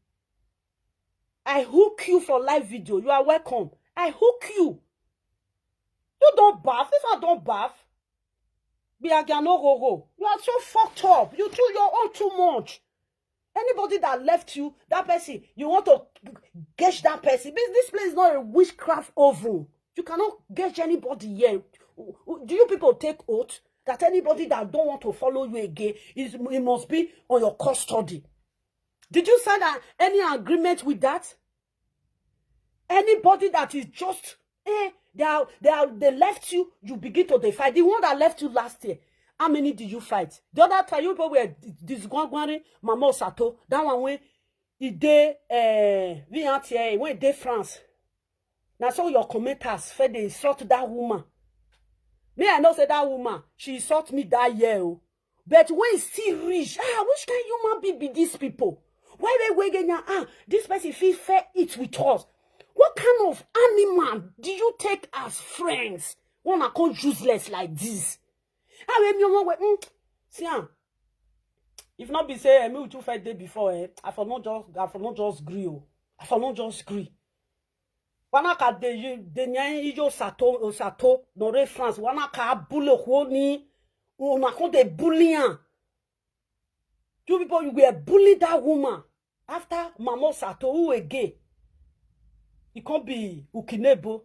I hook you for live video. You are welcome. I hook you. You don't bath. If I don't bath, be a go go. You are so fucked up. You too, your own too much. Anybody that left you, that person, you want to gauge that person. This, this place is not a witchcraft oven. You cannot gauge anybody here. Do you people take oath that anybody that don't want to follow you again is, it must be on your custody? Did you sign a, any agreement with that? Anybody that is just, eh, they are, they are, they left you, you begin to defy. The one that left you last year, how many did you fight? The other time, you people were disgwangwari Mama Osato. That one when he dey, eh, V R T A, when he dey France. Now so your commenters, fed they insult that woman. Me, I know say that woman, she insult me that year. Oh. But when he still reach, ah, which kind human being be these people? Why they wait? Ah, this person feel fair eat with us. What kind of animal do you take as friends? One are called useless like this. Ah, when you want, mm, see, ah, if not be say, eh, me with you fight day before, eh, I for not just, I for not just agree. Oh. I for not just agree. Wana ka de, de nya iyo sato, sato, no re France. Wana ka bully ho ni, una come dey bully am. You people, you were bully that woman. After Mama Osato, who again? It can't be Ukinebo.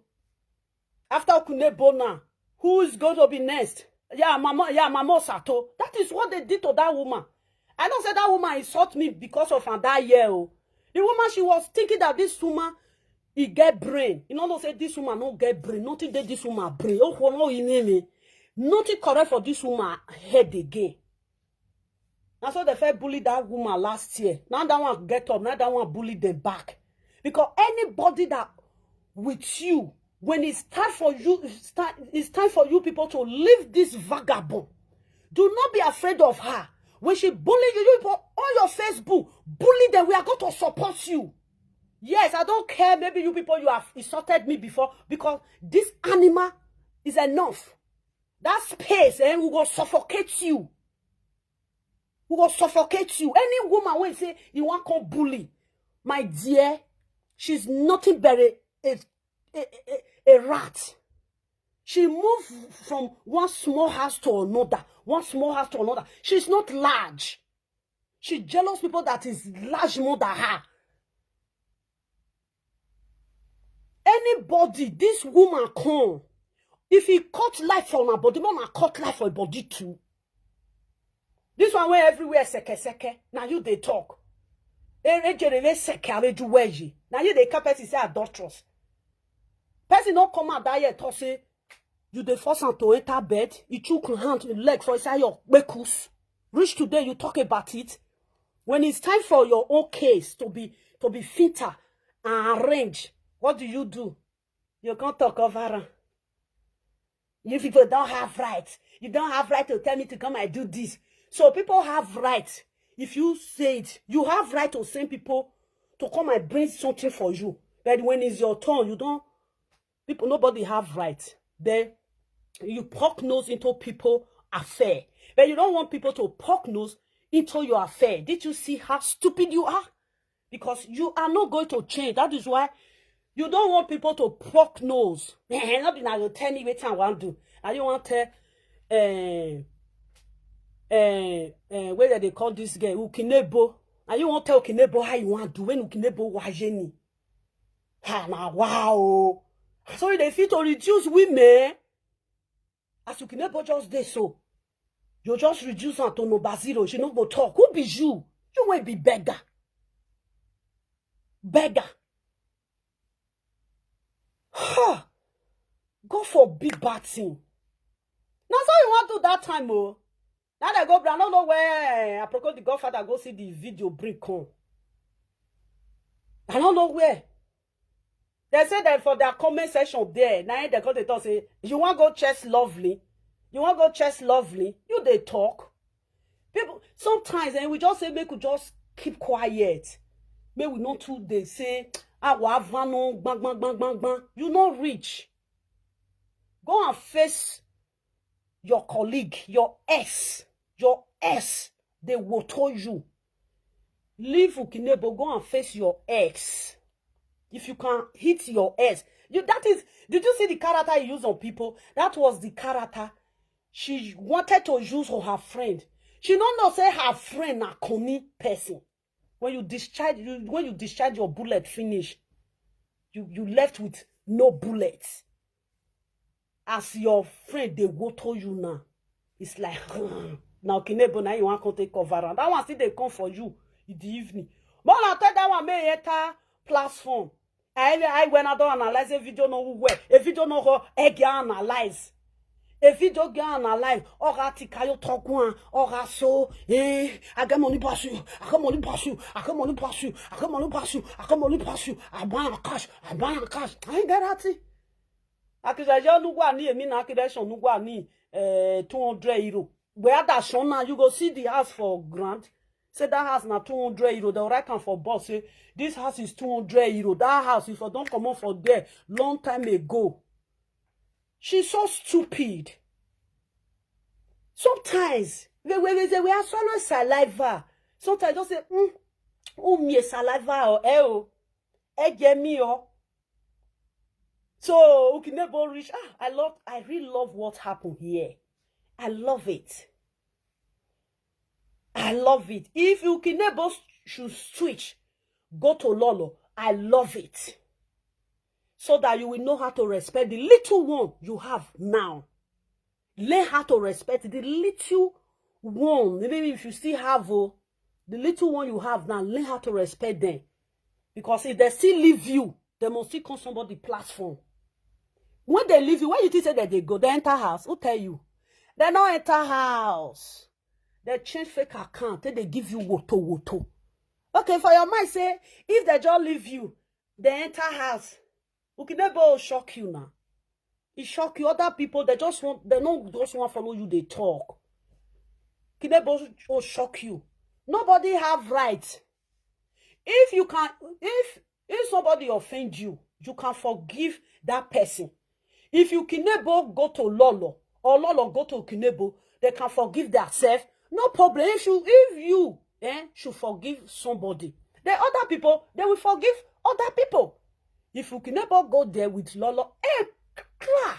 After Ukinebo now, who is going to be next? Yeah, Mama, yeah, Mama Osato. That is what they did to that woman. I don't say that woman insult me because of her that year. Oh. The woman, she was thinking that this woman, He get brain. You know, no say this woman no get brain. Nothing dey this woman brain. Oh, no, he name me. Nothing correct for this woman head again. Na so they first bully that woman last year. Now that one get up. Now that one bully them back. Because anybody that with you, when it's time for you, it's time, it's time for you people to leave this vagabond. Do not be afraid of her. When she bully you, you people on your Facebook, bully them. We are going to support you. Yes, I don't care. Maybe you people, you have insulted me before, because this animal is enough. That space, eh, we go suffocate you. We go suffocate you. Any woman wey say you wan come bully, my dear, she's nothing but a, a, a, a, a rat. She move from one small house to another, one small house to another. She's not large. She jealous people that is large more than her. Anybody, this woman come, if he cut life for her body, mama cut life for her body too. This one where everywhere seke seke. Now you they talk. Erejerere seke areju weji. Now you they come person say adulterous. Person don't come out that yet talk say you dey force am to enter bed. He chook him hand, him leg for inside your kpekus. Reach today, you talk about it. When it's time for your own case to be to be filter and arrange, what do you do? You can't talk over am. You people don't have right. You don't have right to tell me to come and do this. So people have right. If you say it, you have right to send people to come and bring something for you. But when it's your turn, you don't. People, nobody have right. Then you poke nose into people affair. But you don't want people to poke nose into your affair. Did you see how stupid you are? Because you are not going to change. That is why you don't want people to poke nose. Eh, not be now you tell me what I want to do. Now you want to tell, eh, eh, eh, whether they call this girl Ukinebo. Now you want to tell Ukinebo how you want to do when Ukinebo wajeni. Ha, now wow. So they fit to reduce women. As Ukinebo just dey so, you just reduce am to number zero. She no go talk. Who be you? You wey be beggar. Beggar. Ha! God forbid bad thing. Na so you wan do that time o. Now they go, I don't know where Aproko the Godfather go see the video bring come. I don't know where. They say that for their comment section there, now they call the talk say, you want go chest lovely? You want go chest lovely? You they talk. People, sometimes, and we just say, make we just keep quiet. May we not too they say, I want vano, bang, bang, bang, bang, bang. You not reach. Go and face your colleague, your ex, your ex, they will tell you. Leave Ukinebo, go and face your ex. If you can hit your ex, you, that is, did you see the character he used on people? That was the character she wanted to use on her friend. She don't know say her friend a Connie person. When you discharge, you, when you discharge your bullet finish, you, you left with no bullets. As your friend they go to you now, it's like now Ukinebo, now you want to take cover am. That one still they come for you in the evening. But I tell that one may enter platform. I I when I don't analyze a video no who where a video no go egg analyze. A video get analyze. Oga tikayo talk one. Oga so eh. I got money pass you. I got money pass you. I got money pass you. I got money pass you. I got money pass you. I buy a cash. I buy a cash. I ain't get that thing. Accusation nugwa ni emi na accusation nugwa ni eh two hundred euro. Where that show now you go see the house for grant. Say that house na two hundred euro. They'll write am for boss. Say this house is two hundred euro. That house if I don't come up for there long time ago. She's so stupid. Sometimes we we we, we are swallowing saliva. Sometimes just say, mm, oh me saliva or eh oh, eh get me oh. So Ukinebo reach. Ah, I love, I really love what happened here. I love it. I love it. If Ukinebo should switch, go to Lolo. I love it. So that you will know how to respect the little one you have now. Learn how to respect the little one. Maybe if you still have oh, the little one you have now, learn how to respect them. Because if they still leave you, They must still come somebody platform. When they leave you, where you think say that they go? They enter house. Who tell you? They no enter house. They change fake account. Then they give you woto woto. Okay, for your mind, say, if they just leave you, they enter house. Ukinebo will shock you now. It shock you. Other people, they just want, they no just want follow you, they talk. Kinebo will shock you. Nobody have right. If you can, if if somebody offend you, you can forgive that person. If you Kinebo go to Lolo, or Lolo go to Kinebo, they can forgive themselves. No problem. If you, if you eh, should forgive somebody, the other people, they will forgive other people. If you Kinebo go there with Lolo, eh, clear.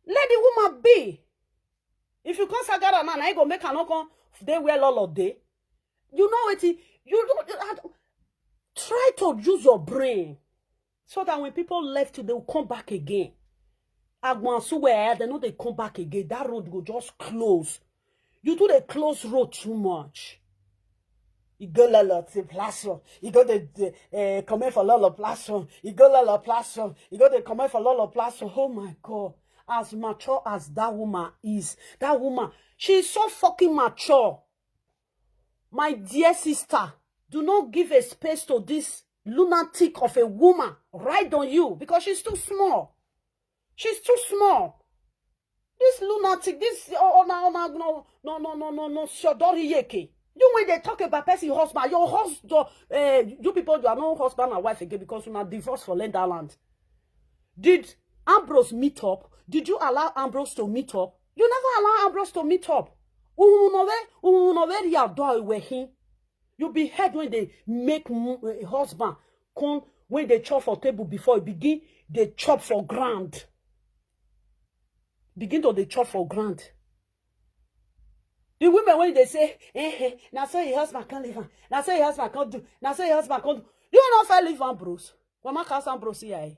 Let the woman be. If you come Sagara now, na you go make her no come dey where Lolo dey. You know wetin? You don't, you have to try to use your brain so that when people left you, they will come back again. Agbon and Suwe, eh, they know they come back again. That road go just close. You do the close road too much. You go Lolo to platform. You go the, the uh, comment for Lolo platform. You go Lolo platform. You go the comment for Lolo platform. Oh my God. As mature as that woman is, that woman, she is so fucking mature. My dear sister, do not give a space to this lunatic of a woman ride on you because she's too small. She's too small. This lunatic, this oh, oh, no, no, no, no, no, no, no, no, Shodori Yeke. You when they talk about person husband, your husband, uh, you people, you are no husband and wife again because you are divorced for land that land. Did Ambrose meet up? Did you allow Ambrose to meet up? You never allow Ambrose to meet up. Uhunowe, uhunowe ri ado iwe hin. You be head when they make m- eh, husband come when they chop for table before you begin they chop for ground. Begin to they chop for ground. The women when they say, eh, eh, now so your husband can't leave her. Now so your husband can't do. Now so your husband can't do. You not fair leave Ambrose. Wama cast Ambrose here.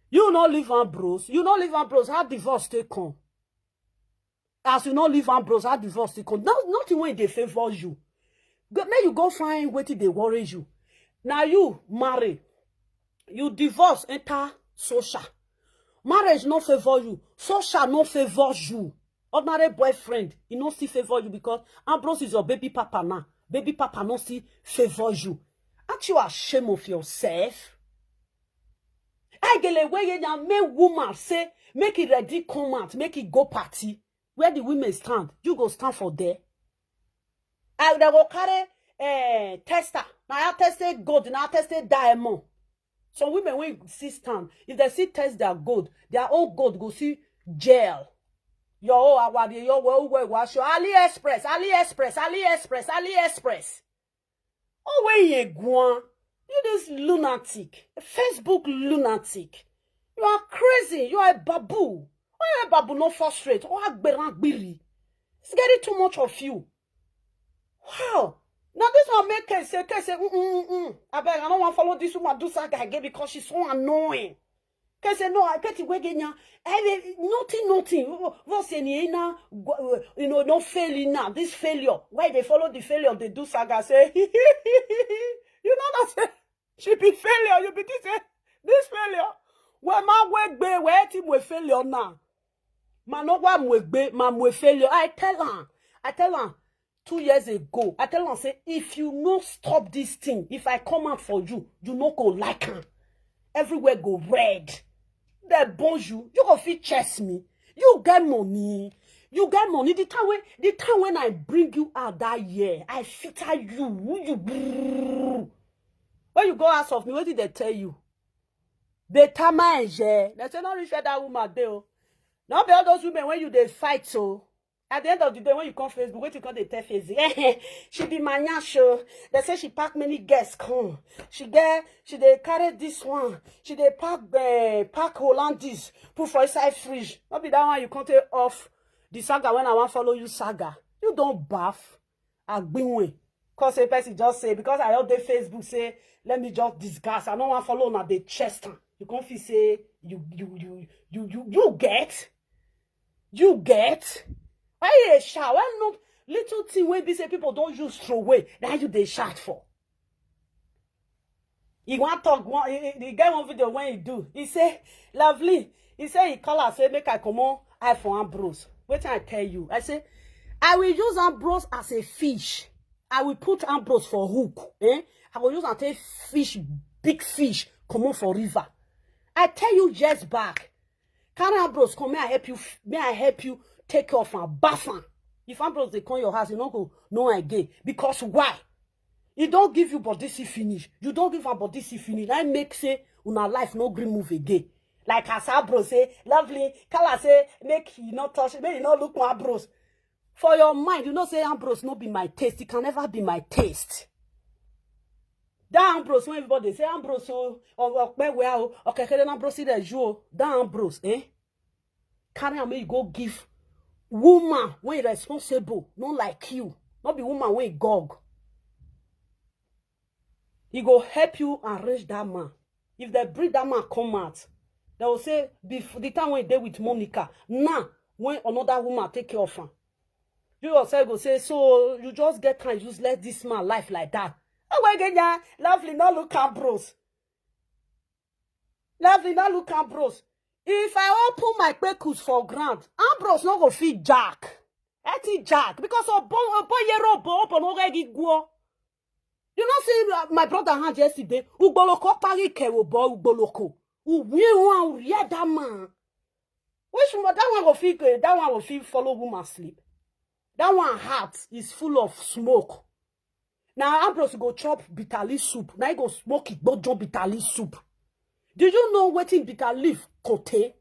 You not leave Ambrose. You not leave Ambrose. How divorce take come? As you not leave Ambrose, how divorce take come? No, nothing when they favor you. Go, now you go find wetin they worry you. Now you marry. You divorce, enter social. Marriage no favor you. Social no favor you. Ordinary boyfriend, he no still favor you because Ambrose is your baby papa now. Baby papa no still favor you. Aren't you ashamed of yourself? I get away and make woman say, make it ready, come out, make it go party. Where the women stand, you go stand for there. I they go carry uh, tester. Now I tested gold, now I tested diamond. Some women when see stand, if they see test their gold, their own gold go see gel. Your own awadi, your well, well, wash your AliExpress, AliExpress, AliExpress, AliExpress. Oh, where you guan? You this lunatic, Facebook lunatic. You are crazy. You are a babu. Why you a babu not frustrate? Oh, agberagbiri. It's getting too much of you. Wow. Now this one make Kese, Kese, mm, mm, mm, mm. I beg, I don't want to follow this woman do saga again because she's so annoying. Kese, no, I get it again. Nothing, nothing. What's in here now? You know, no failing now. This failure. Why they follow the failure? They do saga. Say, you know that say, she be failure. You be this, eh? This failure. Where my work be? Where team we failure now? Ma no wa mwe gbe, ma mwe failure. I tell her, I tell her two years ago, I tell her say if you no stop this thing, if I come out for you, you no go like her. Everywhere go red. They burn you, you go fit chase me. You get money, you get money. The time when the time when I bring you out that year, I fit tell you who you. When you go out of me, what did they tell you? Better mind, yeah. They say not reach where that woman dey. Not be all those women when you they fight so. At the end of the day, when you come Facebook, what you call the tell Facebook? She be my show. They say she pack many guests come. She get, she they carry this one. She they pack uh, pack Hollandis, put for inside fridge. Not be that one you can't take off the saga when I want follow you saga. You don't baff. Agbinwe. Cause a person just say because I don't dey Facebook say let me just discuss. I don't want follow on the chest. You can't feel say you you you you you you get you get. Why you dey shout? Why not little thing wey be say people don't use throw away? Now you dey shout for. He wan talk one, he, he, he get one video wey he do. He say, Lovely, he say he call her, say make I comot eye for Ambrose. Wetin I tell you? I say, I will use Ambrose as a fish. I will put Ambrose for hook. Eh? I go use am take fish, big fish, comot for river. I tell you years back, carry Ambrose come, may I help you, may I help you take care of am, baff am. If Ambrose dey come your house, you no go know am again. Because why? He don give you body see finish. You don give am body see finish. Na im make say una life no gree move again. Like as Ambrose say, Lovely, Kala say, make he no touch, make he no look my Ambrose. For your mind, you know say Ambrose no be my taste. It can never be my taste. That Ambrose when everybody say Ambrose o, or Okpewe o, or Kekere na Ambrose dey you o. That Ambrose, eh? Carry am make you go give woman wey responsible, not like you. Not be woman wey gog. He go help you arrange that man. If they bring that man come out, they will say, before the time when he dey with Monica, now when another woman take care of am, you yourself go say, so you just get time useless this man life like that. Oh, well, again, yeah, Lovely, no look Ambrose. Lovely, no look Ambrose. If I open my kpekus for ground, Ambrose no go fit jack. Eti jack because obo obo yero obo obo no get igwo. You know, see uh, my brother hand yesterday. Ugboloko pari kewo bo ugboloko. Uwe wan hear that man. Which mo- that one go fit uh, that one go fit follow woman sleep. That one heart is full of smoke. Now Ambrose go chop bitter leaf soup. Now he go smoke igbojo bitter leaf soup. Do you know wetin bitter leaf contain?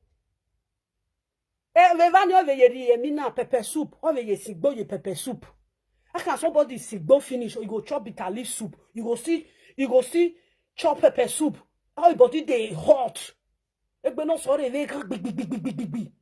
Eh, vevani oveyeri emina pepper soup, oveyesigbo ye pepper soup. How can somebody sigbo finish? You go chop bitter leaf soup. You go see, you go see chop pepper soup. How your body dey hot. Egbe no sorry, they can big, big, big, big, big, big, big.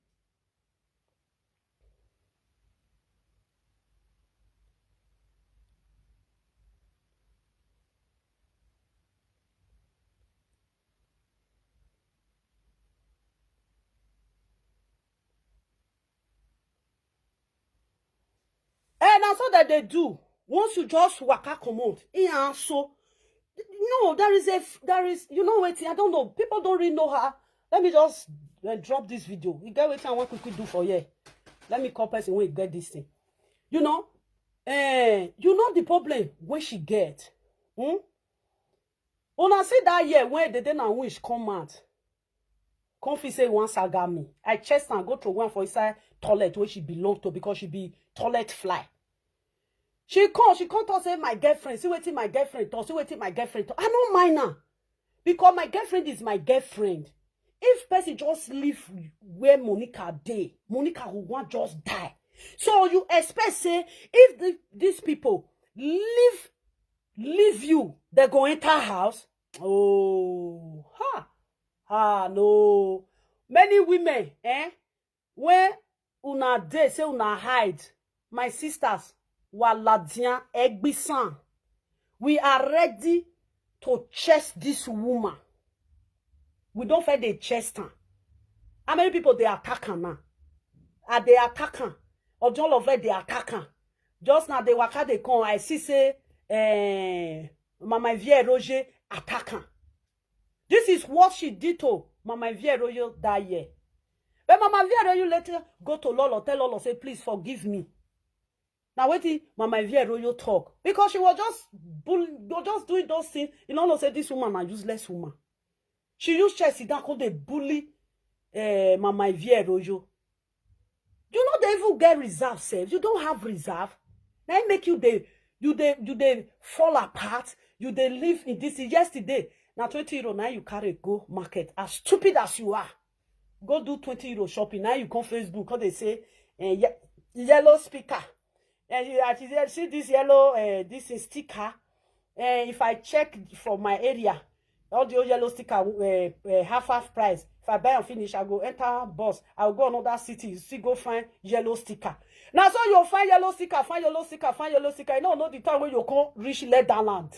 And that's all that they do. Once you just waka comot, he and so no, there is a f- there is you know what I don't know. People don't really know her. Let me just uh, drop this video. You get what I want quickly do for here. Let me call person when you get this thing. You know, eh, you know the problem when she get. Hmm? Una see that year when the day na wish come out. Come feel say one saga me. I chest and go throw one for inside toilet where she belong to because she be toilet fly. She come, she come talk say my girlfriend. See wetin my girlfriend talk. See wetin my girlfriend talk. I no mind her because my girlfriend is my girlfriend. If person just leave where Monica dey, Monica go wan just die. So you expect say if the, these people leave leave you, they go enter house. Oh, ha, ha, no. Many women, eh, when una dey say una hide, my sisters, waladian egbisan, we are ready to chase this woman. We don't fight the chest am. How many people they attack am now? Are they attack am? Or all of them they attack am? Just now they waka they come. I see say, eh, Mama Vie Roger attack am. This is what she did to Mama Vie Roger that year. But Mama Vie Roger later go to Lolo, tell Lolo say please forgive me. Now wait till Mama Vie Roger talk because she was just bull, was just doing those things. You know, say this woman a useless woman. She use chest sit down come dey bully uh, Mama Vie Roger. You no dey even get reserve sef. You don't have reserve. Na im make you dey you dey you dey fall apart. You dey live in this yesterday. Na twenty euro na you carry go market. As stupid as you are, go do twenty euro shopping. Now you come Facebook, come dey say eh, ye- yellow speaker. And you, as you see this yellow uh, this is sticker. Uh, if I check for my area, all the old yellow sticker uh, uh, half half price. If I buy and finish, I go enter bus. I go go another city, still go find yellow sticker. Now so you find yellow sticker, find yellow sticker, find yellow sticker. You don't know the time when you come reach Leatherland.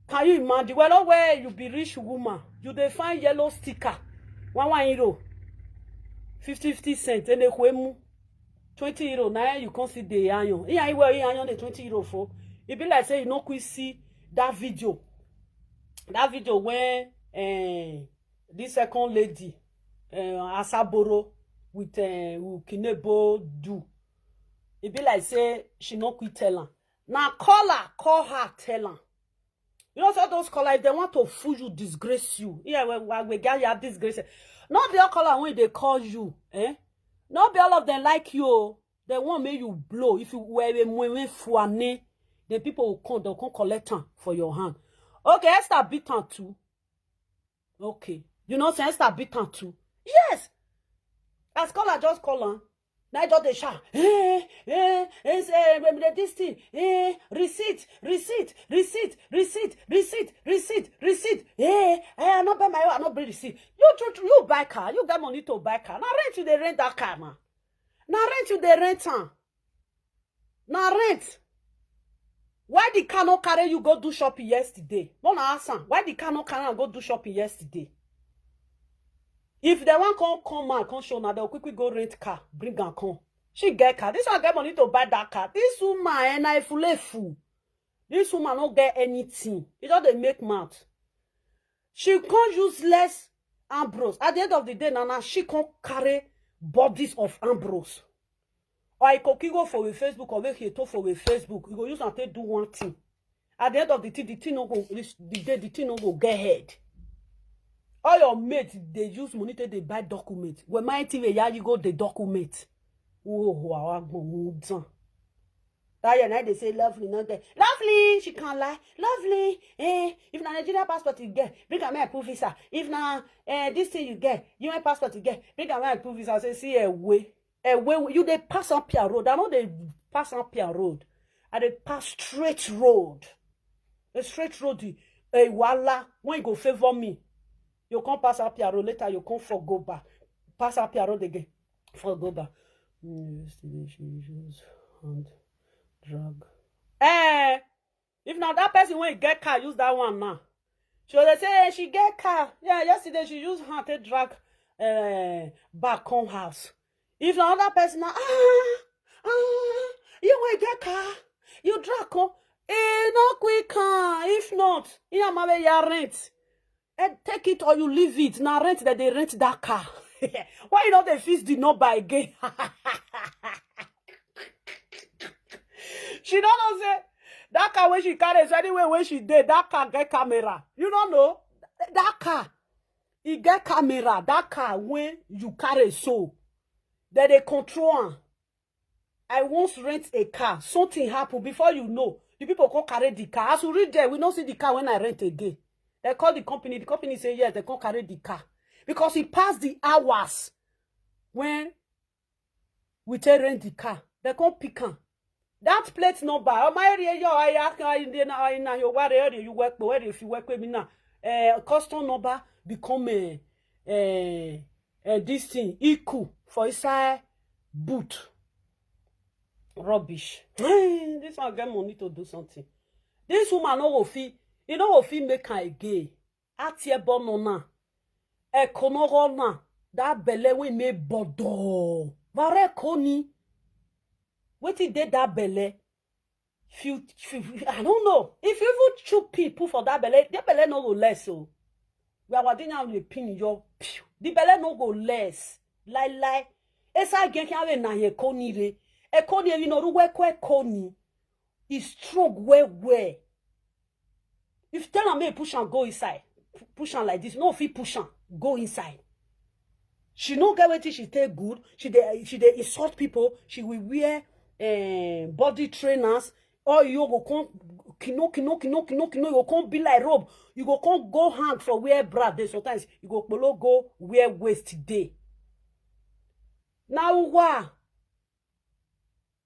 Can you imagine? Well, not where you be rich woman, you dey find yellow sticker, one one euro, fifty fifty cent, and a kwemu. Twenty euro na you come see the iron. Iya iwe iron the twenty euro for. E be like say you no quick see that video. That video where uh, this second lady, uh, Asaboro with uh, Ukinebo do. E be like say she no quick tell am. Na caller call her tell am. You know, so those caller, if they want to fool you, disgrace you. Yeah, we, we, we get you disgrace. Not be all caller when they call you, eh? Not be all of them like you. They want make you blow. If you were a mwen fuane, then people will come, they'll come collect am for your hand. Okay, Esther beat am too. Okay. You know, say Esther beat am too. Yes. As caller just call am. Now just dey shout. Eh, eh, eh, say, eh, this thing. Eh, receipt, receipt, receipt, receipt, receipt, receipt, receipt. Eh, eh, I no buy my own, I no bring receipt. You, you, you buy car. You get money to buy car. Now rent you dey rent that car, man. Now rent you dey rent am. Na rent. Why the car no carry you go do shopping yesterday? No, na ask am. Why the car no carry am go do shopping yesterday? If they wan come, come out, come show, now they'll quickly go rent car, bring am come. She get car. This one get money to buy that car. This woman, and I fool fool. This woman no get anything. It just dey make mouth. She come useless Ambrose. At the end of the day, now, now she come carry bodies of Ambrose. Or I could go for a Facebook or make he talk for a Facebook. You go use and take do one thing. At the end of the thing, the thing no go reach the day, the thing no go get head. All your mates, they use money to they buy document. When my T V, yeah, you go the document. Oh, wow, wow, wow, wow. That year, now they say lovely, not there. Lovely, she can't lie. Lovely, eh? If na Nigeria passport you get, bring am make I put visa. If na eh, this thing you get, U N passport you get, bring am make I put visa. I say, see a way, a way you dey pass up your road. I know they pass up your road. I dey pass straight road. A straight road, a wala. When you go favor me, you come pass up your road. Later, you come for go back. Pass up your road again. For go back. Mm, yesterday she used hand drag. Eh, if na that person wey get car use that one now. So they say, "Eh, she get car." Yeah, yesterday she used hand take drag eh, back come house. If na other person na, ah, ah, you wey get car, you drag come. E no quick am. If not, you am your rent. And take it or you leave it. Na rent that they rent that car. Why you no dey fix the number again? She no know say that car wey she carry, so anyway, when she dey, that car get camera. You no know? That car, e get camera. That car wey you carry so, that they control am. I once rent a car. Something happen. Before you know, the people come carry the car. As we reach there, we no see the car when I rent again. They call the company. The company say yes, they come carry the car. Because e pass the hours when we take rent the car. They come pick am. That plate number, oh, my area, your area, I na your ware area, you work, but where if you work with me now, eh, custom number become a, a, a this thing equal for inside boot. Rubbish. This one get money to do something. This woman no go fit, e no go fit make am again. Ati ebo no na. E ko no go na. That belle wey me bodo. Vare ko ni. Wetin dey that belle? Few, few, I don't know. If you even chew pee put for that belle, the belle no go less o. We are wadinya on the pin your pew. The belle no go less. Lie lie. Esa gen ki ave na ye ko ni re. E ko ni e no ru we ko e ko ni. E strong well well. If tell am make push am go inside, pu- push am like this. No fit push am go inside. She no get wetin she take good. She dey she dey insult people. She will wear eh, body trainers. Or you go come kino kino kino kino kino. You go come be like robe. You go come go hang for wear bra. Then sometimes you go kpolo go wear waist day. Now why?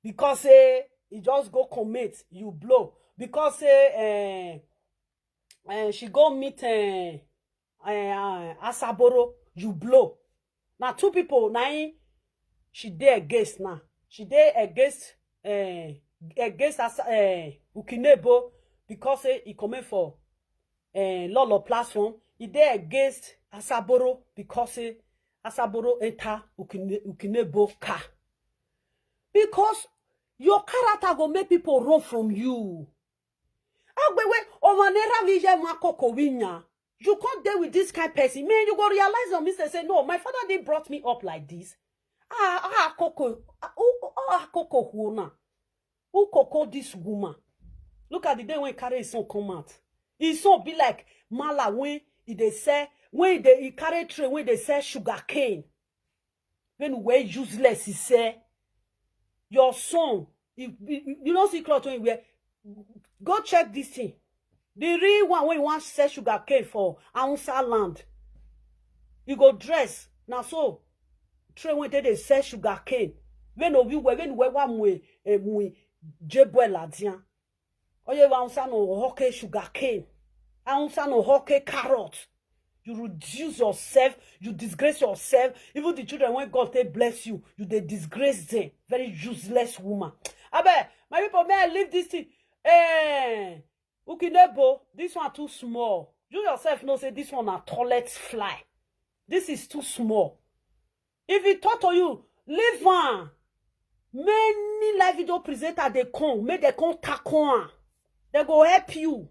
Because say e just go commit, you blow. Because say eh, eh, she go meet eh, eh, ah, Asaboro, you blow. Now two people na im she dey against now. She dey against eh, against Asa, eh, Ukinebo because say e comot for eh, Lolo platform. E dey against Asaboro because say Asaboro enter Ukine, Ukinebo car. Because your character go make people run from you. Agbewe, omanera vije ma koko winya. You can't deal with this kind of person. Man, you go realize on me say, say, "No, my father didn't brought me up like this." Ah, ah, koko. Ah, who, ah, koko huona. Who koko this woman? Look at the day when carry his son come out. His son be like mala when he dey sell, when he dey, he carry tray, when they sell sugar cane. When we useless, he say, "Your son, you, you, you don't see cloth when he wear. Go check this thing." The real one when you want sell sugar cane for Hausa land, you go dress. Now so, train when they, they sell sugar cane. When we wear, when we wear, we, eh, we, jebwe ladian. Oye, Hausa no hoke sugar cane. Hausa no hoke carrot. You reduce yourself, you disgrace yourself. Even the children, when God take bless you, you they disgrace them. Very useless woman. Abeg, my people, may I leave this thing? Eh, Ukinebo, this one too small. You yourself know say this one a toilet fly. This is too small. If he talk to you, leave am. Many live video presenter they come, make they come tackle am. They go help you.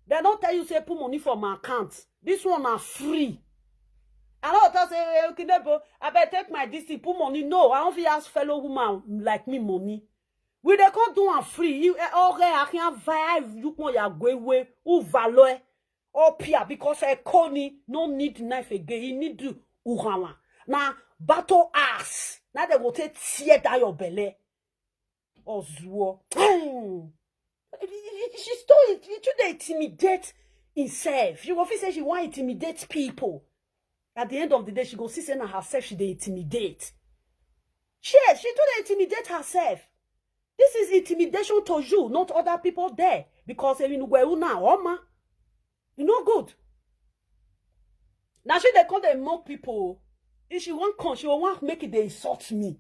They don't tell you say put money for my account. This one are free. I don't tell say, "Hey, Ukinebo, I better take my this thing, put money." No, I don't fit ask fellow woman like me money. We they can't do am free. You eh, okay, I can't vibe. You can ya go away. Who value? Or Pia, because I Connie no need knife again. He need to Uhawa. Now battle ass. Now they go take tear down your belly. Ozuo. She still, she still dey intimidate himself. You go feel say she want intimidate people. At the end of the day, she go see say na herself she dey intimidate. Yes, she too dey intimidate herself. This is intimidation to you, not other people there. Because if you know where you now, Oma, you no good. Now she dey come dey mock people. If she wan come, she wan make it dey insult me.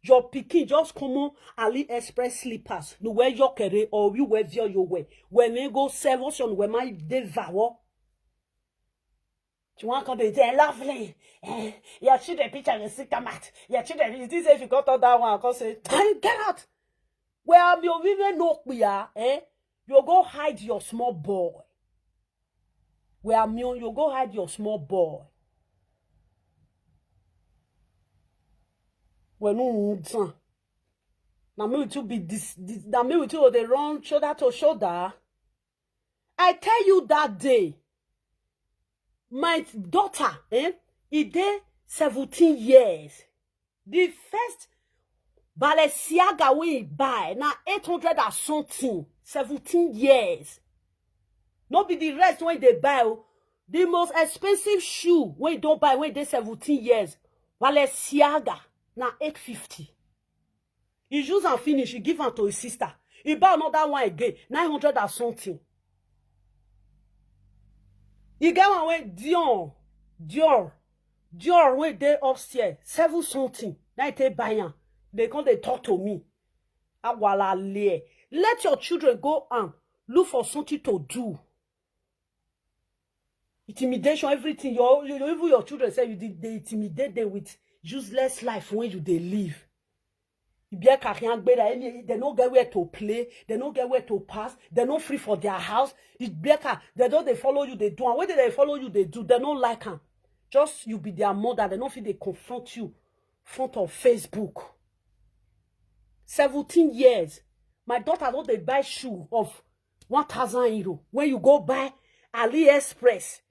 Your pikin just come on AliExpress slippers. No wear your kere or you wear your your wear. When they go sell, what's your wear my devour? She wan come dey say, "Lovely. Eh, your children picture dey still come out. Your children," you think say if you got all that one, come say, "Hey, get out." Well, I'm your women no clear, eh? You go hide your small boy. Well, I'm your, you go hide your small boy. Well, no, no, no. Now me with you be this, this now me with you they run shoulder to shoulder. I tell you that day, my daughter, eh, he dey seventeen years. The first Balenciaga we buy na eight hundred and something, seventeen years. No be the rest when they buy. Oh. The most expensive shoe when you don't buy when they seventeen years, Balenciaga na eight fifty. He use and finish, he give am to his sister. He buy another one again, nine hundred and something. He get one wey Dior, Dior, Dior wey dey upstairs, seven something. Now he take buy am. They come dey talk to me. Awalale. Let your children go and look for something to do. Intimidation, everything. Your, your even your children say you did they intimidate them with useless life when you they live. Ibiaka can't bear any, they no get where to play, they no get where to pass, they no free for their house. Ibiaka, they don't they follow you, they do. And when they follow you, they do, they no like am. Just you be their mother, they no feel they confront you front of Facebook. Seventeen years. My daughter don't they buy shoe of one thousand euro. When you go buy AliExpress,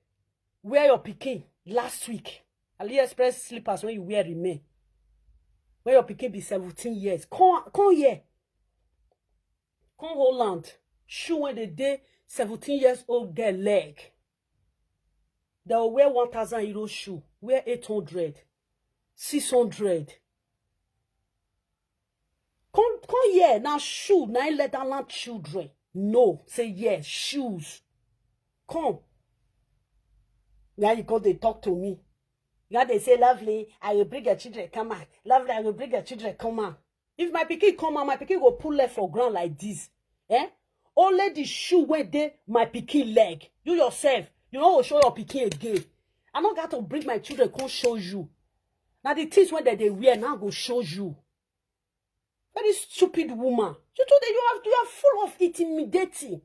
wear your pikin last week. AliExpress slippers when you wear remain. When your pikin be seventeen years. Come, come here. Come Holland. Shoe when they day seventeen years old girl leg. They will wear one thousand euro shoe. Wear eight hundred, six hundred. Come, come here. Now shoe, now Netherlands children. No, say yes, shoes. Come. Now you go, they talk to me. Now they say, "Lovely, I will bring your children, come on. Lovely, I will bring your children, come on." If my pikin come on, my pikin go pull left for ground like this. Eh? Only the shoe where they my pikin leg. You yourself, you know, show your pikin again. I don't got to bring my children, come show you. Now the things when they, they wear now go show you. Very stupid woman. You told that you have you are full of it in me dating.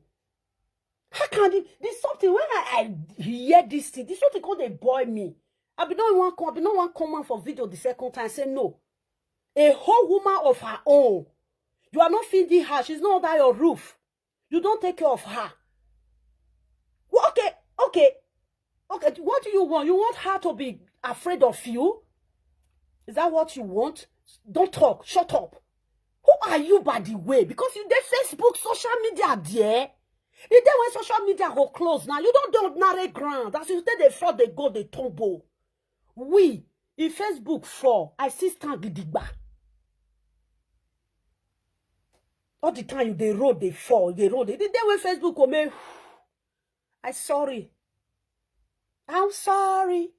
How can the, this something, when I, I hear this thing, this something called a boy me. I be no one come, I be no one come out for video the second time. Say no. A whole woman of her own. You are not feeding her. She's not under your roof. You don't take care of her. Well, okay, okay, okay. What do you want? You want her to be afraid of you? Is that what you want? Don't talk. Shut up. Who are you, by the way? Because you dey Facebook, social media there. The day when social media go close now, you don't do ordinary ground. As you take the fraud, they go, they tumble. We, if Facebook fall, I still stand gidigba. All the time you dey roll, dey fall, dey roll. The day when Facebook go make, I sorry. I'm sorry.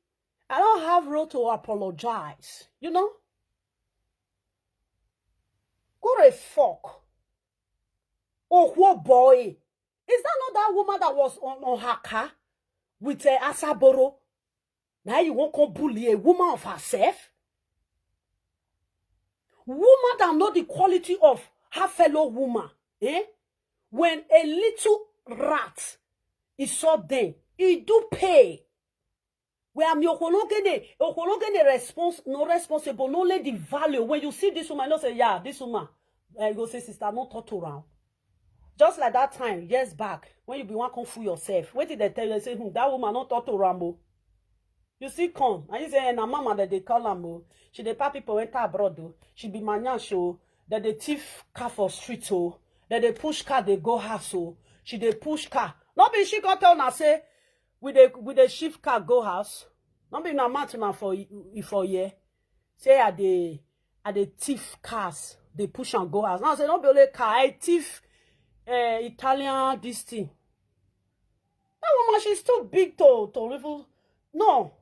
I don't have road to apologize. You know? Go a fuck. Oh, what boy? Is that not that woman that was on, on her car with a Asaboro? Now you won't come bully a woman of herself? Woman that know the quality of her fellow woman, eh? When a little rat is so then, he do pay. Where I'm your okhologene, okhologene response, no responsible, no let the value. When you see this woman, no say, yeah, this woman. Uh, you go say, sister, no talk to around. Just like that time, years back, when you be one come fool yourself, what did they tell you? They say, hmm, that woman no talk to Rambo. You see, come, and you say, na mama that they call Rambo. She dey pack people enter abroad, though. She be manyan show. That they thief car for street, oh. That they push car, they go house, oh. She dey push car. Not be she come tell una say, we dey, we dey shift car go house. Not be na man to na for, for here. Say I dey, I dey thief cars, they push and go house. Now say, not be only car, I thief uh, Italian this thing. That woman, she's too big to, to even, no,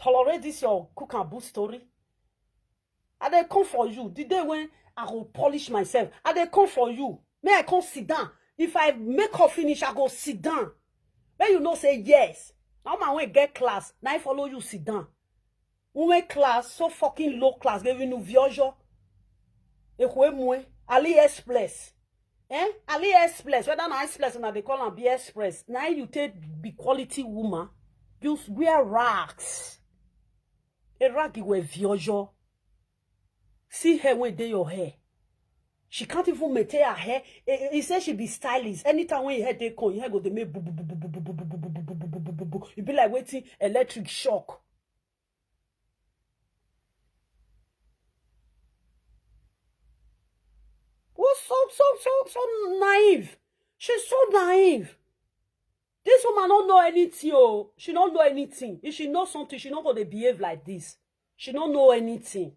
tolerate this your cook and boot story. I dey come for you. The day when I go polish myself, I dey come for you. May I come sit down? If I make her finish, I go sit down. When you know say yes. Now my way get class, now I follow you sit down. Women class, so fucking low class. They will know Viojo. Ekwe Mwe. AliExpress. Eh? AliExpress. Whether na Express or they call am be Express. Now you take be quality woman. You wear rags. A rag you wear Viojo. See her when they your hair. She can't even maintain her hair. He said she be stylist. Anytime when your hair they come, your hair go they make boo boo boo boo boo boo boo boo boo boo boo boo boo boo boo. You be like waiting electric shock. What's so so so so naive? She's so naive. This woman don't know anything. Oh, she don't know anything. If she knows something, she not gonna behave like this. She don't know anything.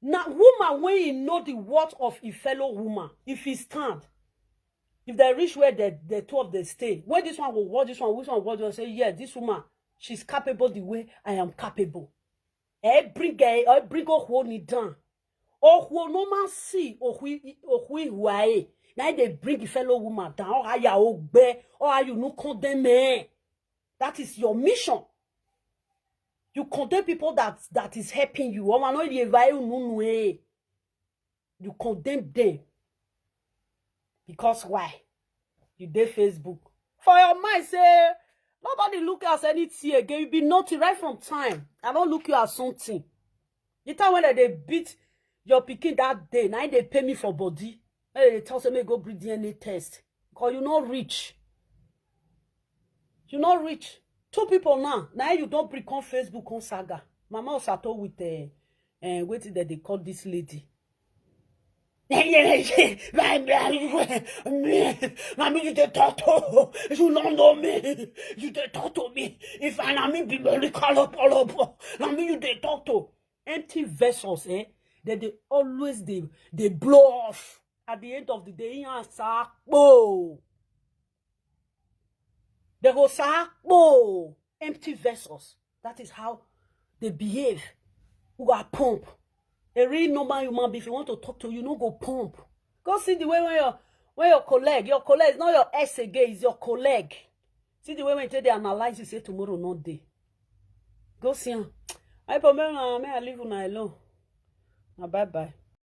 Now, woman, when he know the worth of a fellow woman, if he stand, if they reach where the, the two of them stay, when this one will watch this one, this one will watch, say, yes, this woman, she's capable the way I am capable. Eh, bring her, eh, bring her hold me down. Oh, who no man see, oh, who, oh, who, who I, now they bring the fellow woman down, oh, I, oh, be, oh, you no condemn me. That is your mission. You condemn people that, that is helping you. Oh, I know you, eh. You condemn them. Because why? You dey Facebook. For your mind, say, nobody look as anything again. You be nothing right from time. I don't look you as something. The time when they beat your pikin that day, now they pay me for body. When they tell say, me go bring D N A test. Because you not rich. You not rich. Two people now. Now you don't bring on Facebook on saga. Mama Osato with the, uh, what did they call this lady? Na me you dey talk to. You no know me. You dey talk to me. If I na me be Monica Lopolopo, na me you dey talk to. Empty vessels, eh? They, they always they, they blow off. At the end of the day, you are sakpo. They go sakpo. Empty vessels. That is how they behave. Who are pump. A real normal human being, if you want to talk to you, no go pump. Go see the way when your, when your colleague, your colleague is not your ex again, is your colleague. See the way when they analyze you, say tomorrow not day. Go see him. I may I leave una alone. Now bye bye.